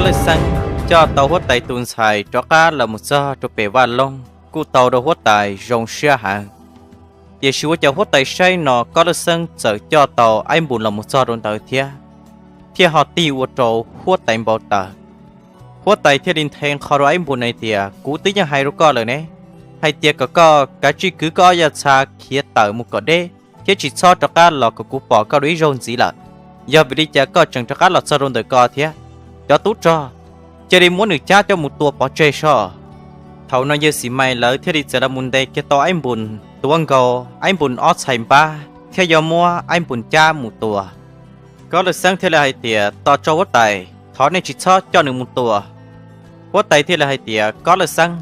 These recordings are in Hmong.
Kob Laj Xeeb coj tau huab tais tus ntxhais rov qab los mus txog rau pem vaj loog kuj tau rau huab tais zoo siab heev. Tiam sis ua cas huab tais saib no Kob Laj Xeeb txawm coj tau Aib Npus los mus txog rau ntawd thiab, thiaj ho tig ua rau huab tais npau taws. Huab tais thiaj li nthe qho rau Aib Npus hais tias, kuv twb yeej hais rau koj lawm ne, hais tias kom koj kav tsij kwv koj ob yaj txha khiav tawm mus kom deb thiab tsis txhob rov qab los kom kuv pom koj dua ib zaug ntxiv lawm. Yog vim li cas koj tseem rov qab los txog rau ntawm ko thiab? Cov tub rog, cia li muab nws cab coj mus tua pov tseg soj. Thaum no yawg Xim Mais lawv thiaj li txawm los mus ntes kiag tau Aib Npus, tuav nkaus Aib Npus ob txhais npab thiab yuav muab Aib Npus cab mus tua. Kob Laj Xeeb thiaj li hais tias, tos tso huab tais, thov nej tsis txhob coj nws mus tua. Huab tais thiaj li hais tias, Kob Laj Xeeb,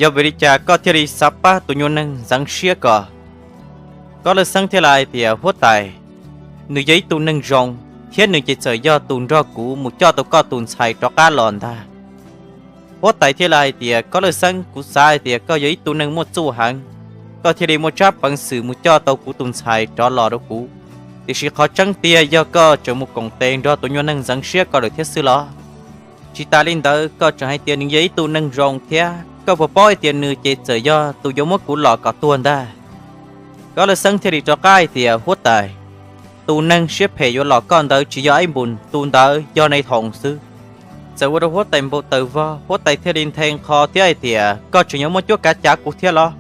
yog vim li cas koj thiaj li xav pab tus nyuag neeg ntxeev siab ko? Kob Laj Xeeb thiaj li hais tias, huab tais, nws yog ib tug neeg zoo, thiab nws ces txawm yog tus nrog kuv mus coj tau koj tus ntxhais rov qab los ntag. Huab tais thiaj li hais tias, Kob Laj Xeeb, kuv xav hais tias koj yog ib tug neeg muaj txuj heev, koj thiaj li muaj tsab peev xwm mus coj tau kuv tus ntxhais rov los rau kuv. Tiam sis qhov tseeb tiag yog koj tseem mus koom tes nrog tus nyuag neeg ntxeev siab ko lawm thiab xwb los? Tsis tas li ntawd koj tseem hais tias nws yog ib tug neeg zoo thiab, koj puas paub hais tias nws ces txawm yog tus yuav muab kuv lom kom tuag ntag. Kob Laj Xeeb thiaj li rov qab hais tias, huab tais, tus neeg siab phem yuav lom koj ntawd tsis yog Aib Npus, tus ntawd yog Nais Thoos xwb. Txawm ua rau huab tais npau taws vog, huab tais thiaj li nthe qho thiab hais tias, koj tseem yuav muaj cuab kav cav kuv thiab los?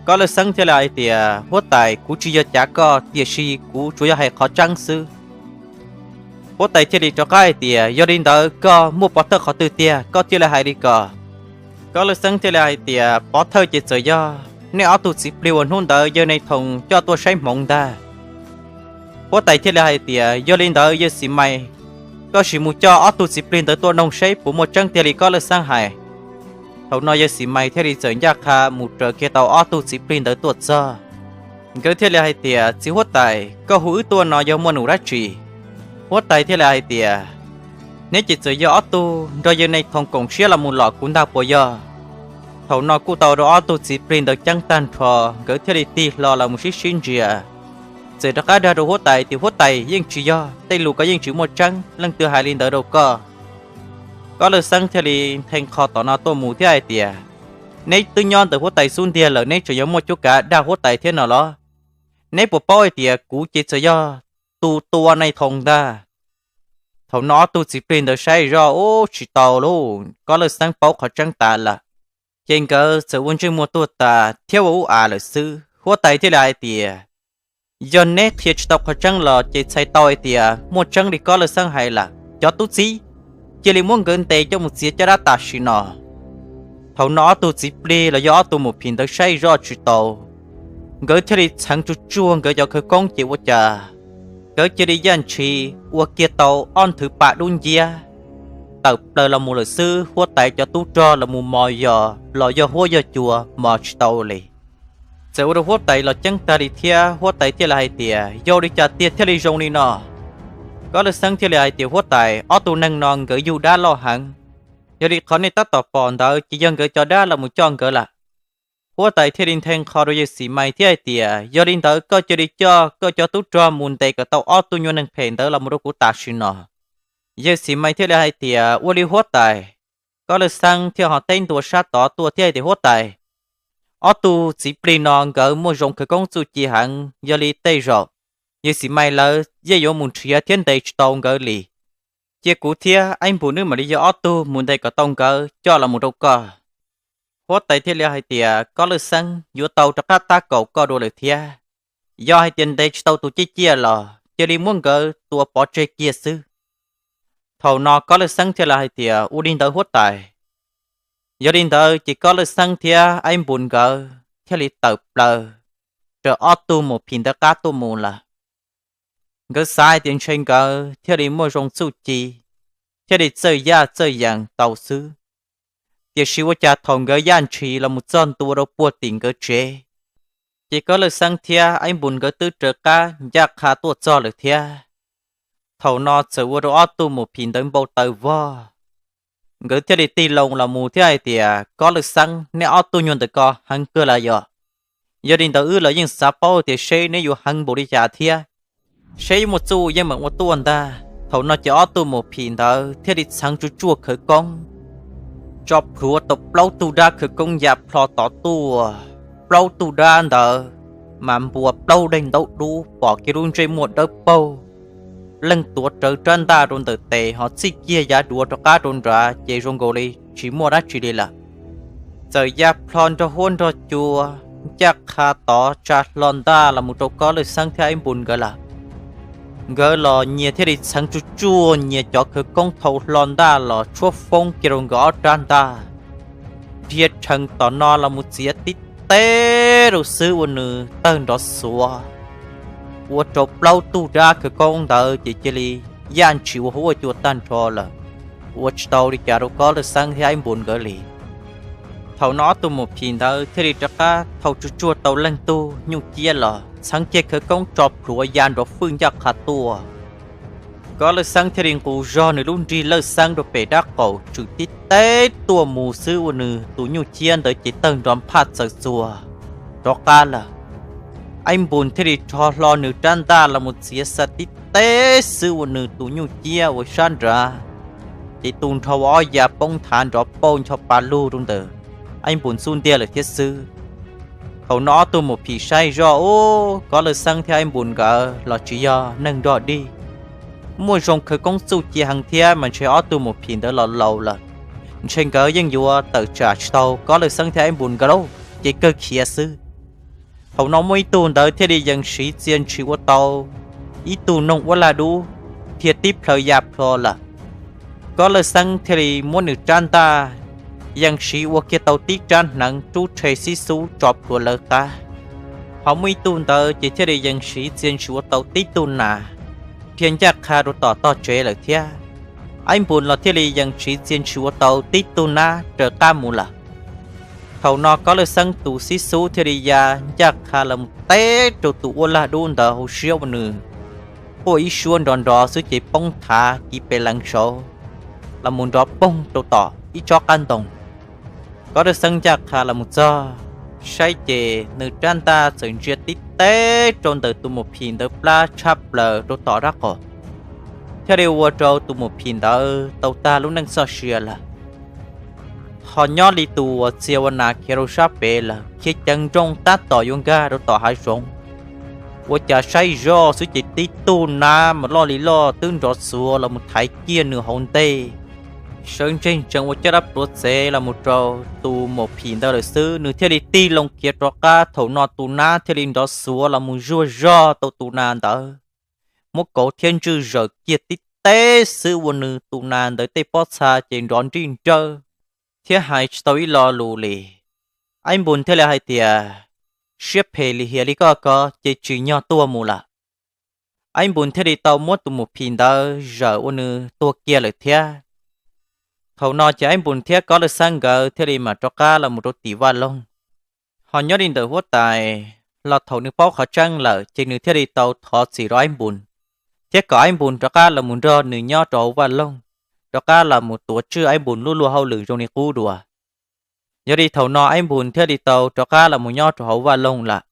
Kob Laj Xeeb thiaj li hais tias, huab tais, kuv tsis yog cav koj, tiam sis kuv tsuas yog hais qhov tseeb xwb. Huab tais thiaj li rov qab hais tias, yog li ntawd koj muaj pov thawj qhov twg tiag koj thiaj li hais li ko? Kob Laj Xeeb thiaj li hais tias, pov thawj ces txawm yog nej ob tug txiv plig uas hnub ntawd yawg Nais Thoos coj tuaj saib hmoov ntag. Huab tais thiaj li hais tias, yog li ntawd yawg Xim Mais, koj sim mus coj ob tug txiv plig ntawd tuaj noog seb puas muaj tseeb tiag li Kob Laj Xeeb hais. Thaum no yawg Xim Mais thiaj li txawm ncaj qha mus raws kiag tau ob tug txiv plig ntawd tuaj txog. Nkawd thiaj li hais tias, txiv huab tais, koj hu wb tuaj no yog muaj num dab tsi? Huab tais thiaj li hais tias, neb ces txawm yog ob tug nrog yawg Nais Thoos koom siab los mus lom kuv ntag puas yog? Thaum no kuj tau rau ob tug txiv plig ntawd ceeb tag nrho, nkawd thiaj li tig hlo los mus sib sib ntsia. Txawm rov qab dag rau huab tais tias, huab tais, yeej tsis yog, tej lus ko yeej tsis muaj tseeb, leej twg hais li ntawd rau koj? Kob Laj Xeeb thiaj li nthe qho tom no tuaj mus thiab hais tias, neb twb nyob ntawm huab tais xub ntiag lawm neb tseem yuav muaj cuab kav dag huab tais thiab no los? Neb puas paub hais tias kuv ces txawm yog tus tua Nais Thoos ntag. Thaum no ob tug txiv plig ntawd saib zoj, ub, tsis tau lauj, Kob Laj Xeeb paub qhov tseeb tas lawm. Ces nkawd txawm ua ntsej muag tuag tas thiab ua ub av lawm xwb. Huab tais thiaj li hais tias, yog neb qhia tsis tau qhov tseeb los ces txhais tau hais tias muaj tseeb li Kob Laj Xeeb hais lawm. Cov tub txib, cia li muab nkawd ntes coj mus txiav caj dab tam sim no. Thaum no ob tug txiv plig los yog ob tug mus phim ntawd saib zoj tsis tau, nkawd thiaj li txheev tsuag tsuag nkawd cov khawv koob ces ua cas nkawd cia li yaj ntshis ua kiag tau ob nthwv pa dub nciab tawm plaws los mus lawm xwb. Huab tais cov tub rog los mus mos yos los yog huab yog cua mos tsis tau li. Txawm ua rau huab tais los ceeb tag li thiab, huab tais thiaj li hais tias, yog li cas tiag thiaj li zoo li no? Kob Laj Xeeb thiaj li hais tias, huab tais, ob tug neeg no nkawd yug dab loj heev, yog li qhov nej tab tom pom ntawd ces yog nkawd cov dab los mus coj nkawd lawm. Huab tais thiaj li nthe qho rau yawg Xim Mais thiab hais tias, yog li ntawd koj cia li coj koj cov tub rog mus ntes kom tau ob tug nyuag neeg phem ntawd los mus rau kuv tam sim no. Yawg Xim Mais thiaj li hais tias, ua li huab tais. Kob Laj Xeeb thiaj ho teb ntua sab tod tuaj thiab hais tias, huab tais, ob tug txiv plig no nkawd muaj zoo khawv koob txuj ci heev, yog li tej zaum yawg Xim Mais lawv yeej yuav mus nrhiav thiab ntes tsis tau nkawd li. Cia kuv thiab Aib Npus wb mam li yog ob tug mus ntes kom tau nkawd coj los mus rau koj. Huab tais thiaj li hais tias, Kob Laj Xeeb, yuav tau rov qab tab kaum koj dua lawm thiab. Yog hais tias ntes tsis tau tus ciaj ciaj los cia li muab nkawd tua pov tseg kiag xwb. Thaum no Kob Laj Xeeb thiaj li hais tias, ua li ntawd huab tais. Yog li ntawd ces Kob Laj Xeeb thiab Aib Npus nkawd thiaj li tawm plaws raws ob tug mus phim ntawd qab tuaj mus lawm. Nkawd xav hais tias ntshe nkawd thiaj li muaj zoo txuj ci, thiaj li txawj yaj txawj yees tau xwb. Tiam sis ua cas thaum nkawd yaj ntshis los mus txog ntua rau puag tim nkawd tsev, ces Kob Laj Xeeb thiab Aib Npus nkawd twb raws qab ncaj qha tuaj txog lawm thiab. Thaum no txawm ua rau ob tug mus phim ntawd npau taws vog. Nkawd thiaj li tig loo los mus thiab hais tias, Kob Laj Xeeb, neb ob tug nyuag ntawm ko heev kawg lawm yom. Yog li ntawd wb los yeej xav paub tias seb neb yuav heev npaum li cas thiab, seb muaj txuj yeej meem ua tuaj ntag. Thaum no ces ob tug mus phim ntawd thiaj li txheev tsuj tsuaj khawv koob, tso plhuav tau plaub tug dab khawv koob ya plho tod tuaj. Plaub tug dab ntawd mas npuas plaub daim ntaub dub, pom kiag lub ntsej muag dawb paug, leej tuav rawv rab ntaj rau ntawm tes ho txij kiag yav duav rov qab rau nrad ces zoo nkaus li tsis muaj dab tsi li lawm. Txawm ya plho nrog huab nrog cua, ncaj qha tod tsa hlo ntaj los mus rau Kob Lwj Xeeb thiab Aib Npus nkawd lawm. Nkawd los nyias thiaj li txheev tsuj tsuaj nyias cov khawv koob thau hlo ntaj los tshuab foob kiag rau nkawd ob rab ntaj, dhia rhees tom no los mus txiav tib teb rau xwb ua nws tawg nrov xuav, ua rau plaub tug dab khawv koob ntawd ces cia li yaj ntshis ua huab ua cua tag nrho lawm, ua tsis tau li cas rau Kob Lwj Xeeb thiab Aib Npus nkawd li. Thaum no ob tug mus phim ntawd thiaj li rov qab thau tsuj tsuaj tau leej tug nyuj ciab los txheev kiag khawv koob tso plhuav ya nrov fwj ncaj qha tuaj. Kob Lwj Xeeb thiaj li nqus zog nws lub nrig lawj xeeb rau pem dab qaum tswm tib teb tuaj mus xwb ua nws tus nyuj ciab ntawd ces tawg nrov nphaj txawv txuag rov qab lawm. Aib Npus thiaj li rho hlo nws rab ntaj los mus txiav xa tib teb xwb ua nws tus nyuj ciab uas sab nrad ces tu nrho ua ob yav poob nthav nrov pauj ncho pa lug rau ntawm Aib Npus ntxub ntiag lawm thiab xwb. Thaum no ob tug mus phim saib zoj ub, Kob Lwj Xeeb thiab Aib Npus nkawd los tsis yog neeg nrog dig. Muaj zoo khawv koob txuj ci heev thiab mas ntshe ob tug mus phim ntawd los laus lawm, ntshe nkawd yeej yuav tawm tsam tsis tau Kob Lwj Xeeb thiab Aib Npus nkawd lauj, ces kawg khiav xwb. Thaum no muaj ib tug ntawd thiaj li yees siv txia ntshis ua tau ib tug noog uab laj dub, dhia tib plhaw ya plho lawm. Kob Lwj Xeeb thiaj li muab nws rab ntaj yees siv ua kiag tau tib rab hneev rub rhe xib xub tso plhuav lawv qab. Ho muaj ib tug ntawd ces thiaj li yees siv txia ntshis ua tau tib tug nas, dhia ncaj qha rau tom tog tsev lawm thiab. Aib Npus los thiaj li yees siv txia ntshis ua tau tib tug nab raws qab mus lawm. Thaum no Kob Lwj Xeeb tus xib xub thiaj li ya ncaj qha los mus teb rau tus uab laj dub ntawd hauv siab ua nws quaj ib suab nrov nrov xwb ces poob nthav kiv pes lees saud los mus nrov poog rau tom ib tsob qab ntoo. Kob Lwj Xeeb ncaj qha los mus txog, saib ces nws rab ntaj txawm ntsia tib teb rau ntawm tus mus phim ntawd plab tshab plaws rau tom dab qaum, thiaj li ua rau tus mus phim ntawd tau tag lub neej txoj sia lawm. Ho nyob li tus uas txia ua nas khiav rau sab pem lawm khiav ceev nrooj tab tom yuav nkag rau tom hav zoov, ua cas saib zoj xwb ces tib tug nab mas loj li loj twb nrov xuav los mus thaiv kiag nws hauv ntej, sawv ntseg ntsees ua caj dab pluav txev los mus rau tus mus phim ntawd lawm xwb, nws thiaj li tig loo khiav rov qab. Thaum no tus nab thiaj li nrov xuav los mus zuaj zog tau tus nas ntawd, muab kauv thiab ntswj zawm kiag tib teb xwb ua nws tus nas ntawd tej pob txha ces nrov nrij nrawj thiab hais tsis tau ib lo lus li. Aib Npus thiaj li hais tias, siab phem lim hiam li koj ko ces tsim nyog tuag mus lawm. Aib Npus thiaj li tau muab tus mus phim ntawd zawm ua nws tuag kiag lawm thiab. Thaum no ces Aib Npus thiab Kob Lwj Xeeb nkawd thiaj li mam rov qab los mus rau tim vaj loog. Ho nyob li ntawm huab tais los thaum nws paub qhov tseeb lawm ces nws thiaj li tau thov txim rau Aib Npus, thiab kom Aib Npus rov qab los mus nrog nws nyob rau hauv vaj loog, rov qab los mus tuav tswj Aib Npus lub luag hauj lwm zoo li qub dua. Yog li thaum no Aib Npus thiaj li tau rov qab los mus nyob rau hauv vaj loog lawm.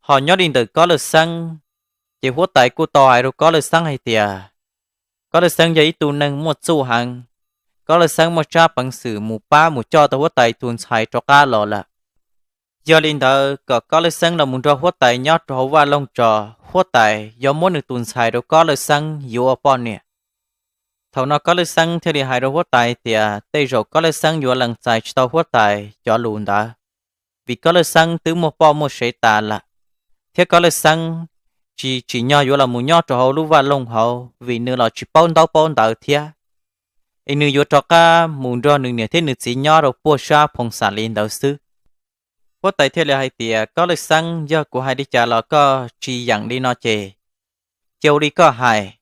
Ho nyob li ntawm Kob Lwj Xeeb, ces huab tais kuj tau hais rau Kob Lwj Xeeb hais tias, Kob Lwj Xeeb yog ib tug neeg muaj txuj heev, Kob Lwj Xeeb muaj tsab peev xwm mus pab mus coj tau huab tais tus ntxhais rov qab los lawm. Yog li ntawd kom Kob Lwj Xeeb los mus nrog huab tais nyob rau hauv vaj loog tso, huab tais yuav muab nws tus ntxhais rau Kob Lwj Xeeb yuav ua poj niam. Thaum no Kob Lwj Xeeb thiaj li hais rau huab tais tias tej zaum Kob Lwj Xeeb yuav lees txais tsis tau huab tais cov lus ntawd, vim Kob Lwj Xeeb twb muaj poj muaj sev tas lawm, thiab Kob Lwj Xeeb tsis tsim nyog yuav los mus nyob rau hauv lub vaj loog hauv vim nws los tsis paub ntaub paub ntawv thiab, es nws yuav rov qab mus nrog nws niam thiab nws txiv nyob rau puag sab Phoo Xam Lis ntawd xwb. Huab tais thiaj li hais tias, Kob Lwj Xeeb, yog kuv hais li cas los koj tsis yeem li no ces, cia ua li koj hais,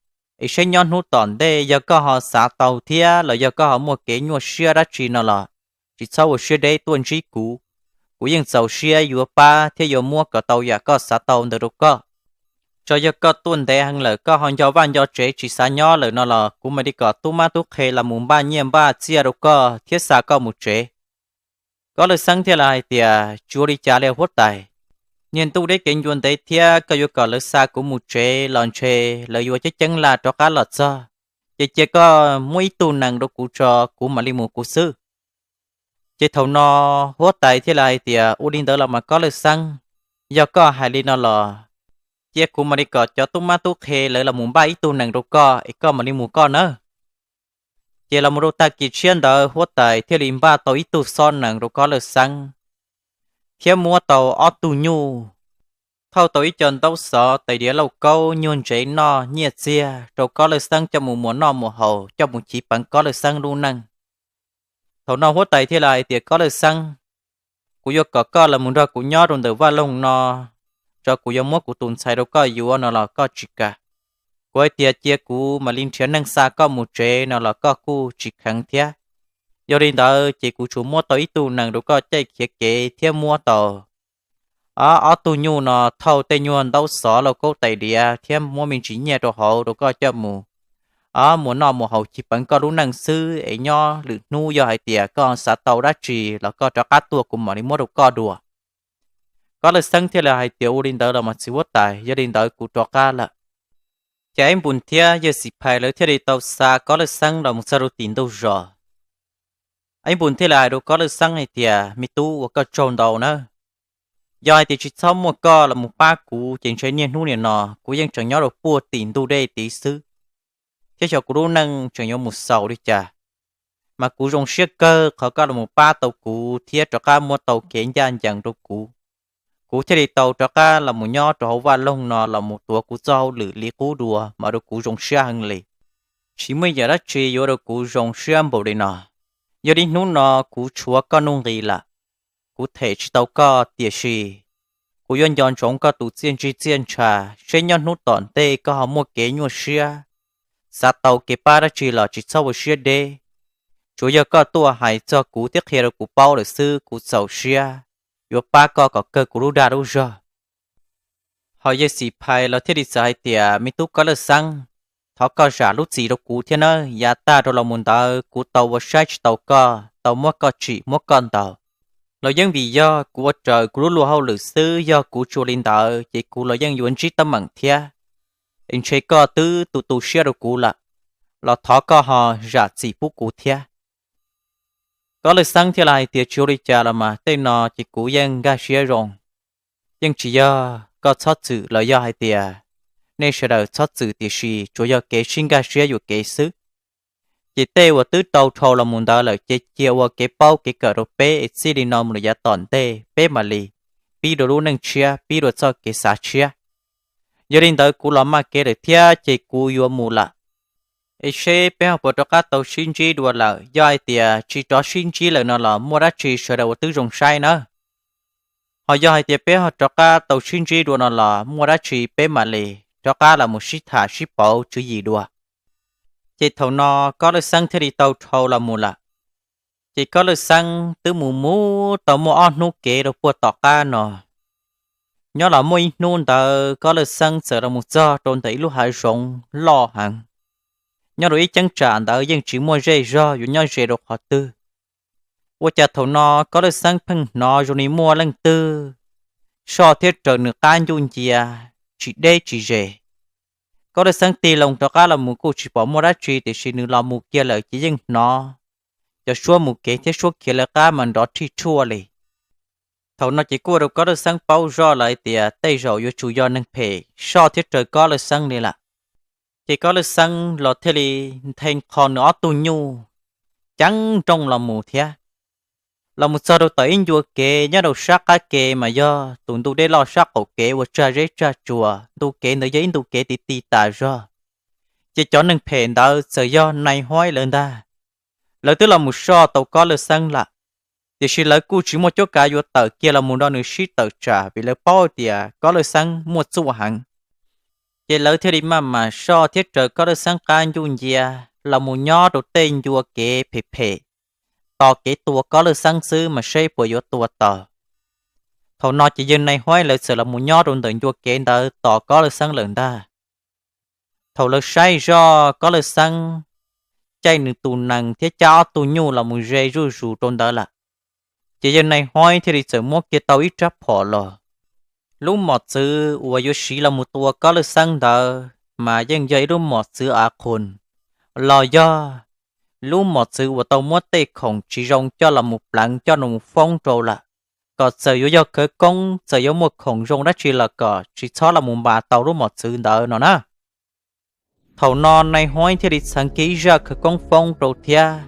es saib nyob hnub tom ntej yog koj ho xav tau thiab los yog koj ho muaj kev nyuaj siab dab tsi no los tsis txhob ua siab deb tuaj ntsib kuv. Kuv yeej txaus siab yuav pab thiab yuav muab kom tau yam koj xav tau ntawd rau koj. Tso yog koj tuaj ntev heev lawm koj ho nco vaj nco tsev tsis xav nyob lawm no los kuv mam li kom tub mab tub qhe los mus npaj nyiaj npaj txiaj rau koj thiab xa koj mus tsev. Kob Lwj Xeeb thiaj li hais tias, tsis ua li cas li huab tais, niag ntuj deb kev ncua ntev thiab koj yuav kom lawv xa kuv mus tsev los ntshe lawv yuav ceeb ceeb laj rov qab los txog. Ces cia koj muab ib tug nees rau kuv tso, kuv mam li mus kuv xwb. Ces thaum no huab tais thiaj li hais tias, Ua li ntawd los mas Kob Lawj Xeeb, yog koj hais li no los cia kuv mam li kom cov tub mab tub qhe lawv los mus npaj ib tug nees rau koj es koj mam li mus koj nawb. Ces los mus rau tag kis tshiab ntawd huab tais thiaj li npaj tau ib tug xob nees rau Kob Lawj Xeeb, thiab muab tau ob tug nyuj, thauj tau ib co ntaub xov tais diav lauj kaub nyuag ntsev noj nyiaj txiag rau Kob Lawj Xeeb coj mus muas noj muas haus coj mus chiv peev Kob Lawj Xeeb lub neej. Thaum no huab tais thiaj li hais tias, Kob Lawj Xeeb, kuv yuav kom koj los mus nrog kuv nyob rau ntawm vaj loog no, tso kuv yuav muab kuv tus ntxhais rau koj yuav no los koj tsis kam. Kuv hais tias cia kuv mam li nrhiav neeg xa koj mus tsev no los koj kuj tsis kheev thiab. Yog li ntawd ces kuv tsuas muab tau ib tug nees rau koj caij khiav kev thiab muab tau ob tug nyuj no thauj tej nyuag ntaub xov lauj kaub tais diav thiab muab me ntsis nyiaj rau hauv rau koj coj mus muas noj muas haus chiv peev koj lub neej xwb es nyob lwm hnub yog hais tias koj xav tau dab tsi los koj rov qab tuaj kuv mam li muab rau koj dua. Kob Lawj Xeeb thiaj li hais tias, Ua li ntawd los mas txiv huab tais, yog li ntawd kuv rov qab lawm. Ces Ib Npus thiab Yawg Xim Phais lawv thiaj li tau xa Kob Lawj Xeeb los mus txog rau tim ntug zos. Ib Npus thiaj li hais rau Kob Lawj Xeeb hais tias, Me tub, ua koj tsaug ntau nawb. Yog hais tias tsis txhob muaj koj los mus pab kuv ces ntshe niaj hnub nim no kuv yeej tseem nyob rau puag tim ntug dej tid xwb, thiab xyov kuv lub neej tseem yuav mus xaus li cas. Mas kuv zoo siab kawg qhov koj los mus pab tau kuv thiab rov qab muab tau kev ncaj ncees rau kuv, kuv thiaj li tau rov qab los mus nyob rau hauv vaj loog no los mus tuav kuv txoj hauj lwm li qub dua mas rau kuv zoo siab heev li. Tsis muaj yam dab tsi yuav rau kuv zoo siab npaum li no. Yog li hnub no kuv tshuav koj nuj nqis lawm, kuv them tsis tau koj, tiam sis kuv yuav nco ntsoov koj tus txiaj ntsig txiaj ntsha, seb nyob hnub tom ntej koj ho muaj kev nyuaj siab, xav tau kev pab dab tsi los tsis txhob ua siab deb. Tsuas yog koj tuaj hais txog kuv thiab qhia rau kuv paub lawm xwb kuv txaus siab yuav pab koj kom kawg kuv lub dag lub zog. Ho Yawg Xim Phais los thiaj li txawm hais tias, Me tub Kob Lawj Xeeb, thov koj zam lub txim rau kuv thiab nawb. Yav tag rau los mus ntawd kuv tau ua saib tsis tau koj, tau muab koj tsim muab koj ntaus, los yeej vim yog kuv ua raws kuv lub luag hauj lwm xwb, yog kuv tsis ua li ntawd ces kuv los yeej yuav ntsib teeb meem thiab. Es ntshe koj twb tu tu siab rau kuv lawm, los thov koj ho zam txim pub kuv thiab. Kob Lawj Xeeb thiaj li hais tias, Tsis ua li cas los mas, tej no ces kuv yeej nkag siab zoo. Yeej tsis yog koj txhob txwm los yog hais tias nej sawv daws txhob txwm, tiam sis tsuas yog kev sib nkag siab yuam kev xwb. Ces tej uas twb tau dhau los mus ntawd lawm ces cia ua kev paub kev kawm rau peb es txij li no mus lawm yav tom ntej peb mam li pib dua lub neej tshiab, pib dua txoj kev xav tshiab. Yog li ntawd kuv los maj kev lawm thiab ces kuv yuav mus lawm. Es seb peb ho puas rov qab tau sib ntsib dua lawm, yog hais tias tsis rov sib ntsib lawm no los muaj dab tsi sawv daws ua tib zoo saib nawb. Ho yog hais tias peb ho rov qab tau sib ntsib dua no los muaj dab tsi peb mam li rov qab los mus sib tham sib pauv tswv yim dua. Ces thaum no Kob Lawj Xeeb thiaj li tau dhau los mus lawm. Ces Kob Lawj Xeeb twb mus mus tau muaj ob hnub kev rau puag tom qab no. Nyob los muaj ib hnub ntawd Kob Lawj Xeeb txawm los mus txog rau ntawm ib lub hav zoov loj heev. Nyob rau ib cheeb tsam ntawd yeej tsis muaj zej zog yuav nyob ze rau qhov twg. Ua cas thaum no Kob Lawj Xeeb pheej hnov zoo li muaj leej twg soj thiab raws nws qab ncuj ncia tsis deb tsis ze. Kob Lawj Xeeb tig loo rov qab los mus kuj tsis pom muaj dab tsi, tiam sis nws los mus kiag lawm ces yeej hnov cov suab mus kev thiab suab khiav lawv qab mas nrov rhij rhuaj li. Thaum no ces kuj ua rau Kob Lawj Xeeb paub zoj lawm hais tias tej zaum yuav tsum yog neeg phem soj thiab raws Kob Lawj Xeeb li lawm. Ces Kob Lawj Xeeb los thiaj li nthe qho nws ob tug nyuj ceeb nrooj los mus thiab. Los mus txog rau tom ib ncua kev nyob rau sab qab kev mas yog tus ntu dej loj sab qaum kev ua tsag zeb tsag tsuas, ntu kev ntawd yog ib ntu kev ti ti tas zog. Ces cov neeg phem ntawd txawm yog nais huaib lawv ntag. Lawv twb los mus soj tau Kob Lawj Xeeb lawm, tiam sis lawv kuj tsis muaj cuab kav yuav tawm kiag los mus nrog nws sib tawm tsam vim lawv paub tias Kob Lawj Xeeb muaj txuj heev. Ces lawv thiaj li maj mam soj thiab raws Kob Lawj Xeeb qab ncuj ncia los mus nyob rau tej ncua kev phem phem, tos kev tua Kob Lawj Xeeb xwb mas seb puas yuav tua tau. Thaum no ces yawg nais huaib lawv txawm los mus nyob rau ntawm ncua kev ntawd tos Kob Lawj Xeeb lawm ntag. Thaum lawv saib zoj Kob Lawj Xeeb caij nws tus nees thiab cab ob tug nyuj los mus ze zuj zus rau ntawd lawm, ces yawg nais huaib thiaj li txawm muab kiag tau ib rab phom los, Lub mos txwv uas yuav siv los mus tua Kob Lwj Xeeb ntawd mas yeej yog ib lub mos txwv av qhun, los yog lub mos txwv uas tau muab tej khoom tsis zoo coj los mus pleev coj los mus foob rau lawm, kom txawm yuav yog khawv koob txawm yuav muaj khoom zoo dab tsi los kom tsis txhob los mus npas tau lub mos txwv ntawd no na. Thaum no Nais Huaib thiaj li txheev kiag ib zaj khawv koob foob rau thiab,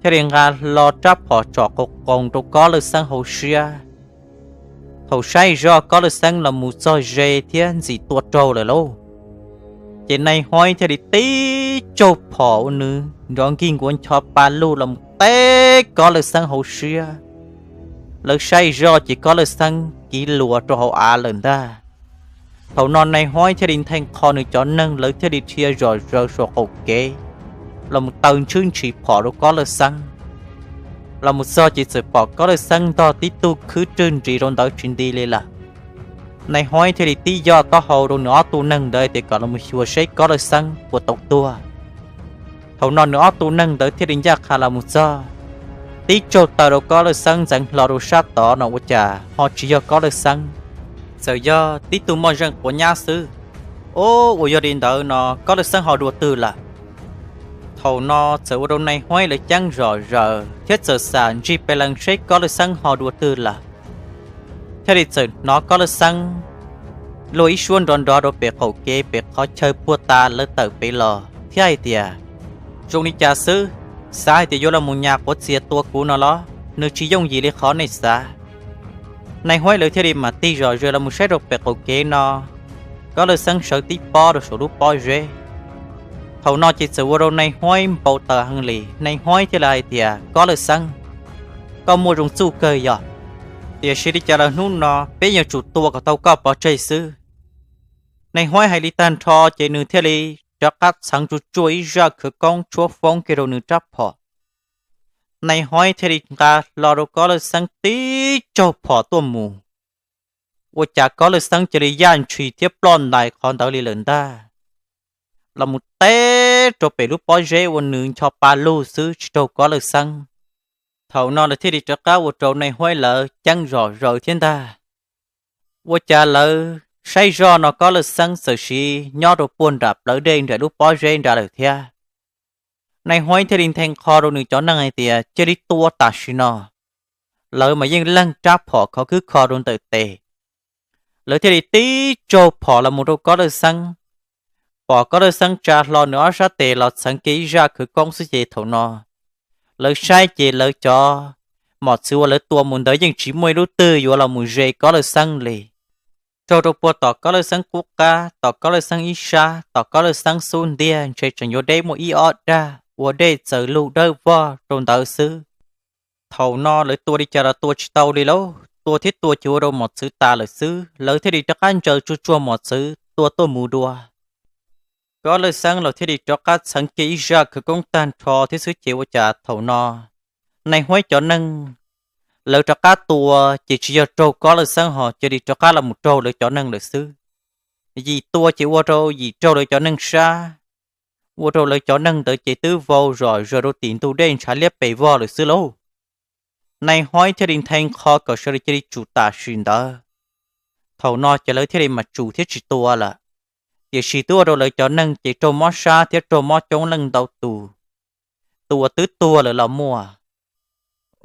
thiaj li nqa hlo rab phom tsom qoos qoos rau Kob Lwj Xeeb hauv siab. Thaum saib zoj Kob Lwj Xeeb los mus txog ze thiab ntxim tua raug lawm lauj, ces Nais Huaib thiaj li tib tsaug phom ua nws nrov nkig nkuav ncho pa lug los mus teb Kob Lwj Xeeb hauv siab. Lawv saib zoj ces Kob Lwj Xeeb kiv luas rau hauv av lawm ntag. Thaum no Nais Huaib thiaj li nthe qho nws cov neeg, lawv thiaj li dhia zom zaws saum qaum kev los mus taw ntshwb ntshis phom rau Kob Lwj Xeeb. Los mus txog ces txawm pom Kob Lwj Xeeb ntog tib tug khwb rwg nris rau ntawd tsis nti li lawm. Nais Huaib thiaj li tib yoj taub hau rau nws ob tug neeg ntawd tias kom los mus xyuas seb Kob Lwj Xeeb puas tau tuag. Thaum no nws ob tug neeg ntawd thiaj li ncaj qha los mus txog, tib tsaug taw rau Kob Lwj Xeeb ntxeev hlo rau sab tod no ua cas ho tsis yog Kob Lwj Xeeb, txawm yog tib tug moj zeej quav nyab xwb. Ob, uas yog li ntawd no Kob Lwj Xeeb ho dua twg lawm? Thaum no txawm ua rau Nais Huaib lawv ceeb zom zaws thiab txawm xam ntsig pes lees seb Kob Lwj Xeeb ho dua twg lawm, thiaj li txawm hnov Kob Lwj Xeeb luag ib suab nrov nrov rau pem qaum kev pem qhov chaw puag ta lawv tawm pem los thiab hais tias, zoo li cas xwb, xav hais tias yuav los mus nyas quav txias tua kuv no los? Nws tsis yooj yim li qhov nej xav. Nais Huaib lawv thiaj li mam tig zom zaws los mus saib rau pem qaum kev no, Kob Lwj Xeeb sawv tib pob rau saum lub pob zeb. Thaum no ces txawm ua rau Nais Huaib npau taws heev li, Nais Huaib thiaj li hais tias, Kob Lwj Xeeb, koj muaj zoo txuj kawg yog, tiam sis li cas los hnub no peb yuav tsum tua kom tau koj pov tseg xwb. Nais Huaib hais li tag nrho ces nws thiaj li rov qab txheev tsuj tsuaj ib zaj khawv koob tshuab foob kiag rau nws rab phom. Nais Huaib thiaj li nqa hlo rau Kob Lwj Xeeb tib tsaug phom tuaj mus, ua cas Kob Lwj Xeeb cia li yaj ntshis thiab ploj ntais qhov ntawd li lawm ntag. Los mus teb rau pem lub pob zeb ua nws ncho pa lug xwb tsis raug Kob Lwj Xeeb. Thaum no lawv thiaj li rov qab ua rau Nais Huaib lawv ceeb zom zaws thiab ntag. Ua cas lawv saib zoj no Kob Lwj Xeeb txawm siv nyob rau puag nram plawv dej nram lub pob zeb nrad lawm thiab. Nais Huaib thiaj li nthe qho rau nws cov neeg hais tias, cia li tua tam sim no. Lawv mas yeej leeg rab phom khov khwb kho rau ntawm tes. Lawv thiaj li tib tsaug phom los mus rau Kob Lwj Xeeb. Pom Kob Lwj Xeeb tsa hlo nws ob sab tes los txheev kiag ib zaj khawv koob xwb ces thaum no lawv saib ces lawv cov mos txwv uas lawv tua mus ntawd yeej tsis muaj ib lub twg yuav los mus ze Kob Lwj Xeeb li. Raug rau puag tom Kob Lwj Xeeb qub qab, tom Kob Lwj Xeeb ib sab, tom Kob Lwj Xeeb xub ntiag ntshe tseem yuav deb muaj ib ob dag ua dej txaws lug dawb vog rau ntawd xwb. Thaum no lawv tua li cas los tua tsis tau li lauj, tua thiab tua ces ua rau mos txwv tas lawm xwb, lawv thiaj li rov qab ntsaws tsuj tsuag mos txwv tua tuaj mus dua. Kob Lwj Xeeb los thiaj li rov qab txheev kiag ib zaj khawv koob tag nrho thiab xwb ces ua cas thaum no Nais Huaib cov neeg lawv rov qab tua ces tsis yog raug Kob Lwj Xeeb ho cia li rov qab los mus raug lawv cov neeg lawm xwb. Yim tua ces ua rau yim raug lawv cov neeg sab, ua rau lawv cov neeg ntawd ces twb vau zom zaws rau tim ntug dej ntshav liab pes vog lawm xwb lauj. Nais Huaib thiaj li nthe qho kom sawv daws cia li tsum tam sim ntawd. Thaum no ces lawv thiaj li mam tsum thiab tsis tua lawm. Tiam sis twb ua rau lawv cov neeg ces raug mob sab thiab raug mob coob leej ntau tus, tus uas twb tuag lawm los muaj.